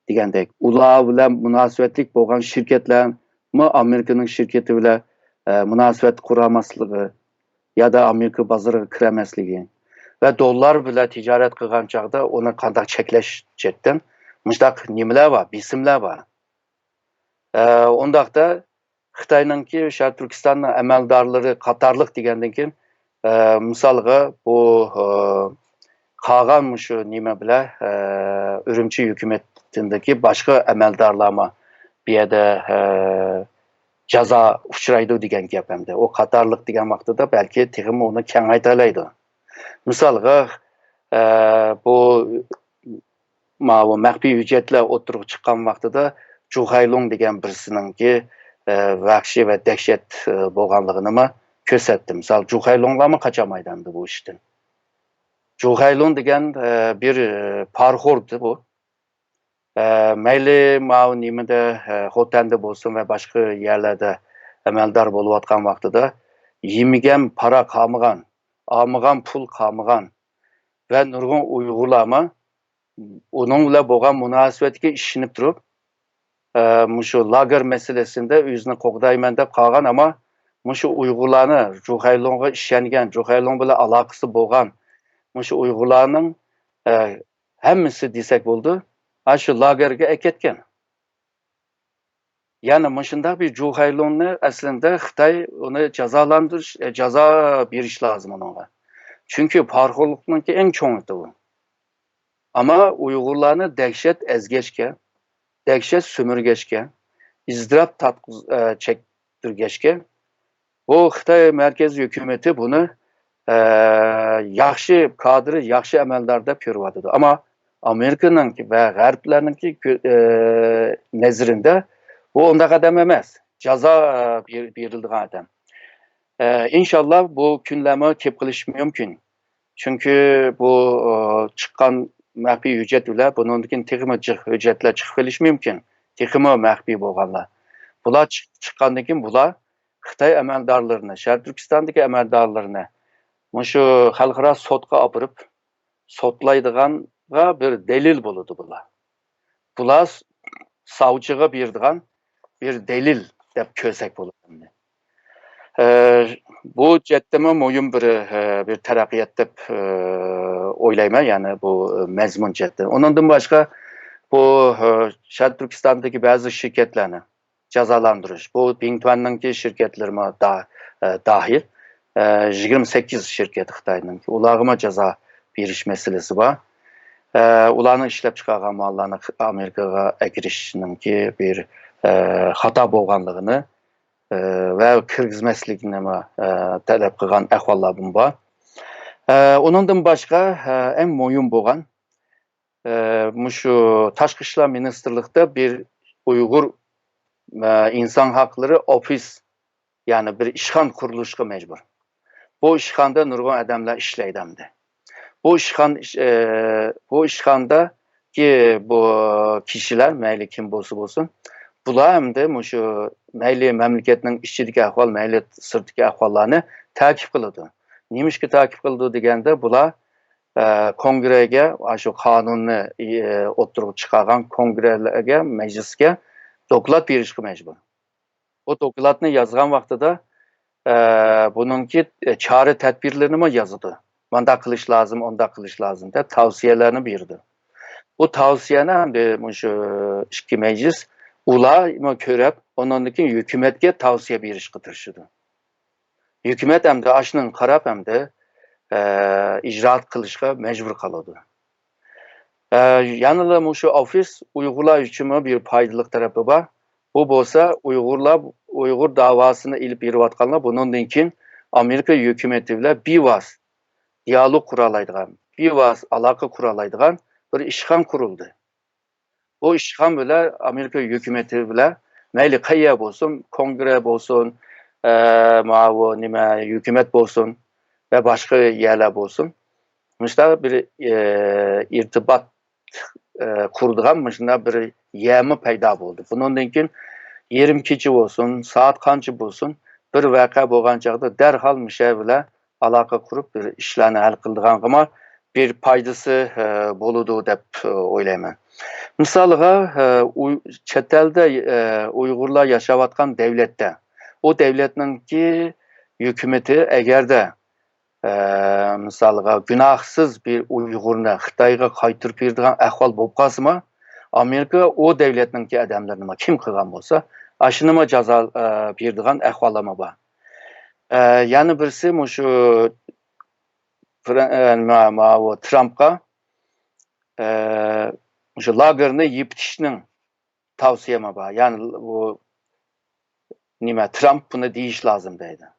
دېگەندەك. ئۇلار بىلەن مۇناسىۋەتلىك بولغان شىركەتلەرمۇ ئامېرىكىنىڭ شىركىتى بىلەن، ئە، مۇناسىۋەت قۇرالماسلىقى يادا ئامېرىكا بازىرىغا كىرەلمەسلىكى ۋە دوللار بىلەن تىجارەت قىلغان چاغدا ئۇنى قانداق چەكلەش جەھەتتىن مۇشۇنداق نېمىلەر بار، بېسىملەر بار. ئە، ئۇنداقتا خىتاينىڭكى شەرقىي تۈركىستاننىڭ ئەمەلدارلىرى قاتارلىق دېگەندىن كېيىن، ئە، مىسالغا بۇ، ئە، قالغان مۇشۇ نېمە بىلەن، ئە، ئۈرۈمچى ھۆكۈمىتىدىكى باشقا ئەمەلدارلارمۇ بۇ يەردە، ئە، جازا ئۇچرايدۇ دېگەن گەپ ئەمدى. ئۇ قاتارلىق دېگەن ۋاقتىدا بەلكى تېخىمۇ ئۇنى كېڭەيتەلەيدۇ. مىسالغا، ئە، بۇ ماۋۇ مەخپىي ھۆججەتلەر ئوتتۇرىغا چىققان ۋاقتىدا جۇخەيلۇڭ دېگەن بىرسىنىڭكى، ئە، ۋەھشىي ۋە دەھشەت، ئە، بولغانلىقىنىمۇ كۆرسەتتى. مىسال، جۇخەيلۇڭلارمۇ قاچالمايدۇ ئەمدى بۇ ئىشتىن. جۇخەيلۇڭ دېگەن، ئە، بىر، ئە، پارىخور ئىدى بۇ. ئە، مەيلى ماۋۇ نېمىدە، ئە، خوتەندە بولسۇن ۋە باشقا يەرلەردە ئەمەلدار بولۇۋاتقان ۋاقتىدا يېمىگەن پارا قالمىغان، ئالمىغان پۇل قالمىغان ۋە نۇرغۇن ئۇيغۇرلارمۇ ئۇنىڭ بىلەن بولغان مۇناسىۋەتكە ئىشىنىپ تۇرۇپ، ئە، مۇشۇ لاگېر مەسىلىسىندە ئۆزىنى قوغدايمەن دەپ قالغان، ئەمما مۇشۇ ئۇيغۇرلارنى، جۇخەيلۇڭغا ئىشەنگەن، جۇخەيلۇڭ بىلەن ئالاقىسى بولغان مۇشۇ ئۇيغۇرلارنىڭ، ئە، ھەممىسى دېسەك بولىدۇ، ئاشۇ لاگېرگە ئەكەتكەن. يەنى مۇشۇنداق بىر جۇخەيلۇڭنى ئەسلىندە خىتاي ئۇنى جازالاندۇرۇش، ئە، جازا بېرىش لازىم ئۇنىڭغا. چۈنكى پارىخورلۇقنىڭكى ئەڭ چوڭ ئېتى ئۇ. ئەمما ئۇيغۇرلارنى دەھشەت ئەزگەچكە، دەھشەت سۈمۈرگەچكە، ئىزتىراپ تارتقۇز-، ئە، چەكتۈرگەچكە، بۇ خىتاي مەركەزىي ھۆكۈمىتى بۇنى، ئە، ياخشى كادىر، ياخشى ئەمەلدار دەپ كۆرۈۋاتىدۇ. ئەمما ئامېرىكىنىڭكى ۋە غەربلەرنىڭكى كۆ-، ئە، نەزىرىدە بۇ ئۇنداق ئادەم ئەمەس. جازا، ئە، بېر-، بېرىلىدىغان ئادەم. ئە، ئىنشاللا بۇ كۈنلەرمۇ كېلىپ قېلىشى مۇمكىن. چۈنكى بۇ، ئە، چىققان مەخپىي ھۆججەت بىلەن بۇنىڭدىن كېيىن تېخىمۇ جىق ھۆججەتلەر چىقىپ قېلىشى مۇمكىن. تېخىمۇ مەخپىي بولغانلار. بۇلار چىق-، چىققاندىن كېيىن بۇلار خىتاي ئەمەلدارلىرىنى، شەرقىي تۈركىستاندىكى ئەمەلدارلىرىنى مۇشۇ خەلقئارا سوتقا ئاپىرىپ، سوتلايدىغانغا بىر دەلىل بولىدۇ بۇلار. بۇلار ساۋچىغا بېرىدىغان بىر دەلىل دەپ كۆرسەك بولىدۇ. ئە، بۇ جەھەتتىمۇ مۇھىم بىر، ئە، بىر تەرەققىيات دەپ، ئە، ئويلايمەن، يەنى بۇ، ئە، مەزمۇن جەھەتتىن. ئۇنىڭدىن باشقا بۇ، ئە، شەرقىي تۈركىستاندىكى بەزى شىركەتلەرنى جازالاندۇرۇش. بۇ بىڭتۈەننىڭكى شىركەتلىرىمۇ دا-، ئە، داھىل. ئە، يىگىرمە سەككىز شىركەت خىتاينىڭكى. ئۇلارغىمۇ جازا بېرىش مەسىلىسى بار. ئە، ئۇلارنىڭ ئىشلەپ چىقارغان ماللارنى ئامېرىكىغا ئەكىرىشنىڭكى بىر، ئە، خاتا بولغانلىقىنى، ئە، ۋە كىرگۈزمەسلىكنىمۇ، ئە، تەلەپ قىلغان ئەھۋاللارمۇ بار. ئە، ئۇنىڭدىن باشقا، ئە، ئەڭ مۇھىم بولغان، ئە، مۇشۇ تاشقى ئىشلار مىنىستىرلىقىدا بىر ئۇيغۇر، ئە، ئىنسان ھەقلىرى ئوفىس، يەنى بىر ئىشخانا قۇرۇلۇشقا مەجبۇر. بۇ ئىشخانىدا نۇرغۇن ئادەملەر ئىشلەيدۇ ئەمدى. بۇ ئىشخان-، ئىش-، ئە، بۇ ئىشخانىدىكى بۇ كىشىلەر، مەيلى كىم بولسا بولسۇن، بۇلار ئەمدى مۇشۇ مەيلى مەملىكەتنىڭ ئىچىدىكى ئەھۋال، مەيلى سىرتتىكى ئەھۋاللارنى تەكىپ قىلىدۇ. نېمىشقا تەكىپ قىلىدۇ دېگەندە، بۇلار، ئە، كونگرېگە، ئاشۇ قانۇننى، ئە، ئوتتۇرىغا چىقارغان كونگرېلەرگە، مەجلىسكە دوكلات بېرىشقا مەجبۇر. بۇ دوكلاتنى يازغان ۋاقتىدا، ئە، بۇنىڭكى، ئە، چارە تەدبىرلىرىنىمۇ يازىدۇ. مۇنداق قىلىش لازىم، ئۇنداق قىلىش لازىم دەپ تەۋسىيەلەرنى بېرىدۇ. بۇ تەۋسىيەنى ئەمدى مۇشۇ ئىككى مەجلىس ئۇلارمۇ كۆرۈپ، ئۇنىڭدىن كېيىن ھۆكۈمەتكە تەۋسىيە بېرىشقا تىرىشىدۇ. ھۆكۈمەت ئەمدى ئاشۇنىڭغا قاراپ ئەمدى، ئە، ئىجرائات قىلىشقا مەجبۇر قالىدۇ. ئە، يەنىلا مۇشۇ ئوفىس ئۇيغۇرلار ئۈچۈنمۇ بىر پايدىلىق تەرىپى بار. بۇ بولسا ئۇيغۇرلار، ئۇيغۇر داۋاسىنى ئېلىپ بېرىۋاتقانلار بۇنىڭدىن كېيىن ئامېرىكا ھۆكۈمىتى بىلەن بىۋاسىتە دىيالوگ قۇرالايدىغان، بىۋاسىتە ئالاقە قۇرالايدىغان بىر ئىشخانا قۇرۇلدى. بۇ ئىشخانا بىلەن ئامېرىكا ھۆكۈمىتى بىلەن مەيلى قەيەر بولسۇن، كونگرې بولسۇن، ئە، ماۋۇ نېمە، ھۆكۈمەت بولسۇن ۋە باشقا يەرلەر بولسۇن، مۇشۇنداق بىر، ئە، ئىرتىبات، ئە، قۇرىدىغان مۇشۇنداق بىر يەرمۇ پەيدا بولدى. بۇنىڭدىن كېيىن يېرىم كېچە بولسۇن، سائەت قانچە بولسۇن، بىر ۋەقە بولغان چاغدا دەرھال مۇشۇ يەر بىلەن ئالاقە قۇرۇپ، بىر ئىشلارنى ھەل قىلىدىغانغىمۇ بىر پايدىسى، ئە، بولىدۇ دەپ، ئە، ئويلايمەن. مىسالغا، ئە، ئۇي-، چەت ئەلدە، ئە، ئۇيغۇرلار ياشاۋاتقان دەۋلەتتە، ئۇ دەۋلەتنىڭكى ھۆكۈمىتى ئەگەردە، ئە، مىسالغا، گۇناھسىز بىر ئۇيغۇرنى خىتايغا قايتۇرۇپ بېرىدىغان ئەھۋال بولۇپ قالسىمۇ، ئامېرىكا ئۇ دەۋلەتنىڭكى ئادەملىرىنىمۇ كىم قىلغان بولسا، ئاشۇنىمۇ جازا، ئە، بېرىدىغان ئەھۋاللارمۇ بار. ئە، يەنە بىرسى مۇشۇ پرە-، ئە، ما-، ماۋۇ ترامپقا، ئە، مۇشۇ لاگېرنى يېپىتىشنىڭ تەۋسىيەمۇ بار. يەنى بۇ نېمە، ترامپ بۇنى دېيىش لازىم دەيدۇ.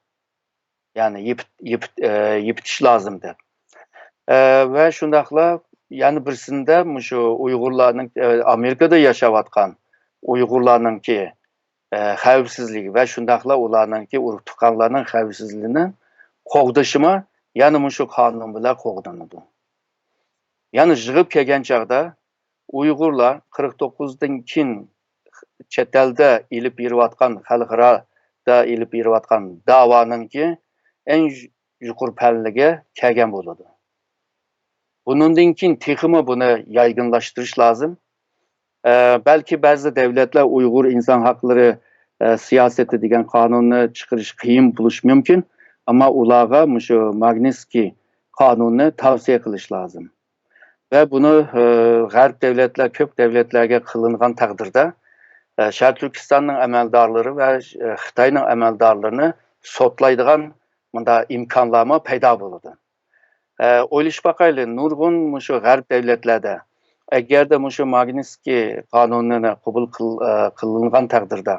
يەنى يېپىت-، يېپىت-، ئە، يېپىتىش لازىم دەپ. ئە، ۋە شۇنداقلا يەنە بىرسىندە مۇشۇ ئۇيغۇرلارنىڭ، ئە، ئامېرىكىدا ياشاۋاتقان ئۇيغۇرلارنىڭكى، ئە، خەۋپسىزلىكى ۋە شۇنداقلا ئۇلارنىڭكى ئۇرۇق تۇغقانلارنىڭ خەۋپسىزلىكىنى قوغدىشىمۇ يەنە مۇشۇ قانۇن بىلەن قوغدىنىدۇ. يەنى يىغىپ كەلگەن چاغدا ئۇيغۇرلار قىرىق توققۇزدىن كېيىن چەت ئەلدە ئېلىپ بېرىۋاتقان، خەلقئارادا ئېلىپ بېرىۋاتقان داۋانىڭكى ئەڭ يۇقىرى پەللىگە كەلگەن بولىدۇ. بۇنىڭدىن كېيىن تېخىمۇ بۇنى يايغىنلاشتۇرۇش لازىم. ئە، بەلكى بەزى دەۋلەتلەر ئۇيغۇر ئىنسان ھەقلىرى، ئە، سىياسىتى دېگەن قانۇننى چىقىرىش قىيىن بولۇشى مۇمكىن، ئەمما ئۇلارغا مۇشۇ ماگنىتسكىي قانۇننى تەۋسىيە قىلىش لازىم. ۋە بۇنى، ئە، غەرب دەۋلەتلەر، كۆپ دەۋلەتلەرگە قىلىنغان تەقدىردە، ئە، شەرقىي تۈركىستاننىڭ ئەمەلدارلىرى ۋە، ئە، خىتاينىڭ ئەمەلدارلىرىنى سوتلايدىغان مۇنداق ئىمكانلارمۇ پەيدا بولىدۇ. ئە، ئويلىشىپ باقايلى، نۇرغۇن مۇشۇ غەرب دەۋلەتلەردە ئەگەردە مۇشۇ ماگنىتسكىي قانۇنىنى قوبۇل قىل-، ئە، قىلىنغان تەقدىردە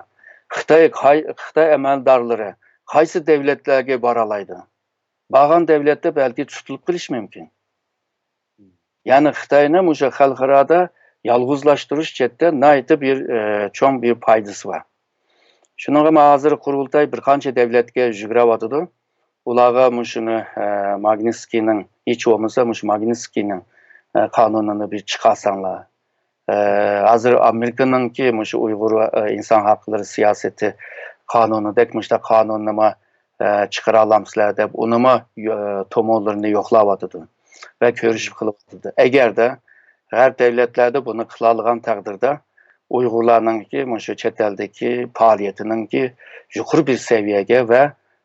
خىتاي، خىتاي ئەمەلدارلىرى قايسى دەۋلەتلەرگە بارالايدۇ؟ بارغان دەۋلەتتە بەلكى تۇتۇلۇپ قېلىشى مۇمكىن. يەنى خىتاينى مۇشۇ خەلقئارادا يالغۇزلاشتۇرۇش جەھەتتە ناھايىتى بىر، ئە، چوڭ بىر پايدىسى بار. شۇنىڭغا ھازىر قۇرۇلتاي بىر قانچە دەۋلەتكە يۈگرەۋاتىدۇ. ئۇلارغا مۇشۇنى، ئە، ماگنىتسكىينىڭ، ھېچ بولمىسا مۇشۇ ماگنىتسكىينىڭ، ئە، قانۇنىنى بىر چىقارساڭلار. ئە، ھازىر ئامېرىكىنىڭكى مۇشۇ ئۇيغۇر، ئە، ئىنسان ھەقلىرى سىياسىتى قانۇنىدەك مۇشۇنداق قانۇننىمۇ، ئە، چىقىرالامسىلەر دەپ ئۇنىمۇ، ئە، تومۇرلىرىنى يوقلاۋاتىدۇ ۋە كۆرۈشۈپ قېلىۋاتىدۇ. ئەگەردە غەرب دەۋلەتلەردە بۇنى قىلالىغان تەقدىردە، ئۇيغۇرلارنىڭكى مۇشۇ چەت ئەلدىكى پائالىيىتىنىڭكى يۇقىرى بىر سەۋىيەگە ۋە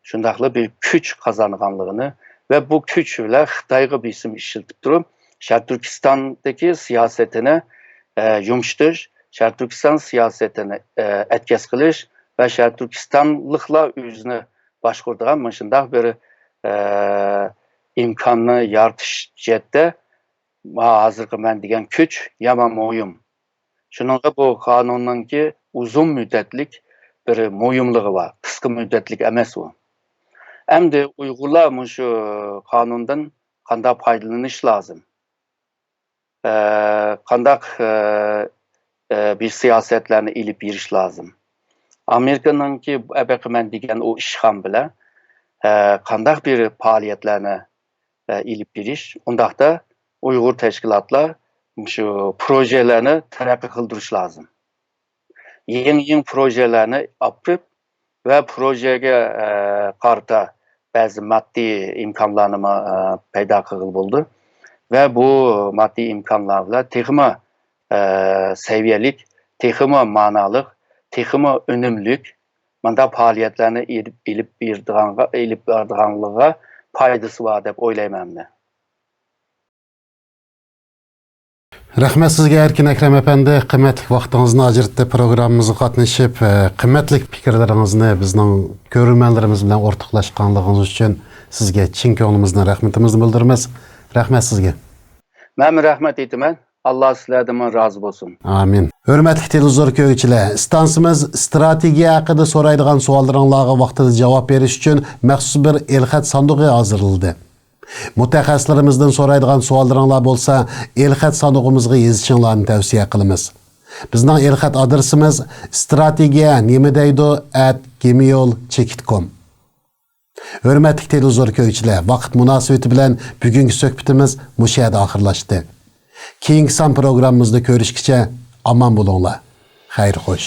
شۇنداقلا بىر كۈچ قازانغانلىقىنى ۋە بۇ كۈچ بىلەن خىتايغا بېسىم ئىشلىتىپ تۇرۇپ، شەرقىي تۈركىستاندىكى سىياسىتىنى، ئە، يۇمشىتىش، شەرقىي تۈركىستان سىياسىتىنى، ئە، ئەتكەس قىلىش ۋە شەرقىي تۈركىستانلىقلار ئۆزىنى باشقۇرىدىغان مۇشۇنداق بىر، ئە، ئىمكاننى يارىتىش جەھەتتە ھازىرقى مەن دېگەن كۈچ يامان مۇھىم. شۇنىڭغا بۇ قانۇننىڭكى ئۇزۇن مۇددەتلىك بىر مۇھىملىقى بار، قىسقا مۇددەتلىك ئەمەس ئۇ. ئەمدى ئۇيغۇرلار مۇشۇ قانۇندىن قانداق پايدىلىنىش لازىم؟ ئە، قانداق، ئە، ئە، بىر سىياسەتلەرنى ئېلىپ بېرىش لازىم؟ ئامېرىكىنىڭكى ئەبەقىمەن دېگەن ئۇ ئىشخان بىلەن، ئە، قانداق بىر پائالىيەتلەرنى، ئە، ئېلىپ بېرىش، ئۇنداقتا ئۇيغۇر تەشكىلاتلار مۇشۇ پروژېلەرنى تەرەققىي قىلدۇرۇش لازىم. يېڭى، يېڭى پروژېلەرنى ئاپىرىپ ۋە پروژېگە، ئە، قارىتا بەزى ماددىي ئىمكانلارنىمۇ، ئە، پەيدا قىلغىلى بولىدۇ. ۋە بۇ ماددىي ئىمكانلار بىلەن تېخىمۇ، ئە، سەۋىيەلىك، تېخىمۇ مانالىق، تېخىمۇ ئۈنۈملۈك مۇنداق پائالىيەتلەرنى ئېلىپ، ئېلىپ بېرىدىغانغا، ئېلىپ بارىدىغانلىقىغا پايدىسى بار دەپ ئويلايمەن مەن. رەھمەت سىزگە، ئەركىن ئەكرەم ئەپەندى، قىممەتلىك ۋاقتىڭىزنى ئاجرىتىپ، پروگراممىمىزغا قاتنىشىپ، ئە، قىممەتلىك پىكىرلىرىڭىزنى بىزنىڭ كۆرۈرمەنلىرىمىز بىلەن ئورتاقلاشقانلىقىڭىز ئۈچۈن سىزگە چىن كۆڭلىمىزدىن رەھمىتىمىزنى بىلدۈرىمىز. رەھمەت سىزگە. مەنمۇ رەھمەت ئېيتىمەن. ئاللا سىلەردىنمۇ رازى بولسۇن. ئامىن. ھۆرمەتلىك تېلېۋىزور كۆرگۈچىلەر، ئىستانسىمىز ستراتېگىيە ھەققىدە سورايدىغان سوئاللىرىڭلارغا ۋاقتىدا جاۋاب بېرىش ئۈچۈن مەخسۇس بىر ئېلخەت ساندۇقى ھازىرلىدى. مۇتەخەسسىسلىرىمىزدىن سورايدىغان سوئاللىرىڭلار بولسا، ئېلخەت ساندۇقىمىزغا يېزىشىڭلارنى تەۋسىيە قىلىمىز. بىزنىڭ ئېلخەت ئادرېسىمىز ستراتېگىيە نېمە دەيدۇ ئەت گىمېيل چېكىت كوم. ھۆرمەتلىك تېلېۋىزور كۆرگۈچىلەر، ۋاقىت مۇناسىۋىتى بىلەن بۈگۈنكى سۆھبىتىمىز مۇشۇ يەردە ئاخىرلاشتى. كېيىنكى سان پروگراممىمىزدا كۆرۈشكىچە ئامان بولۇڭلار. خەير خوش.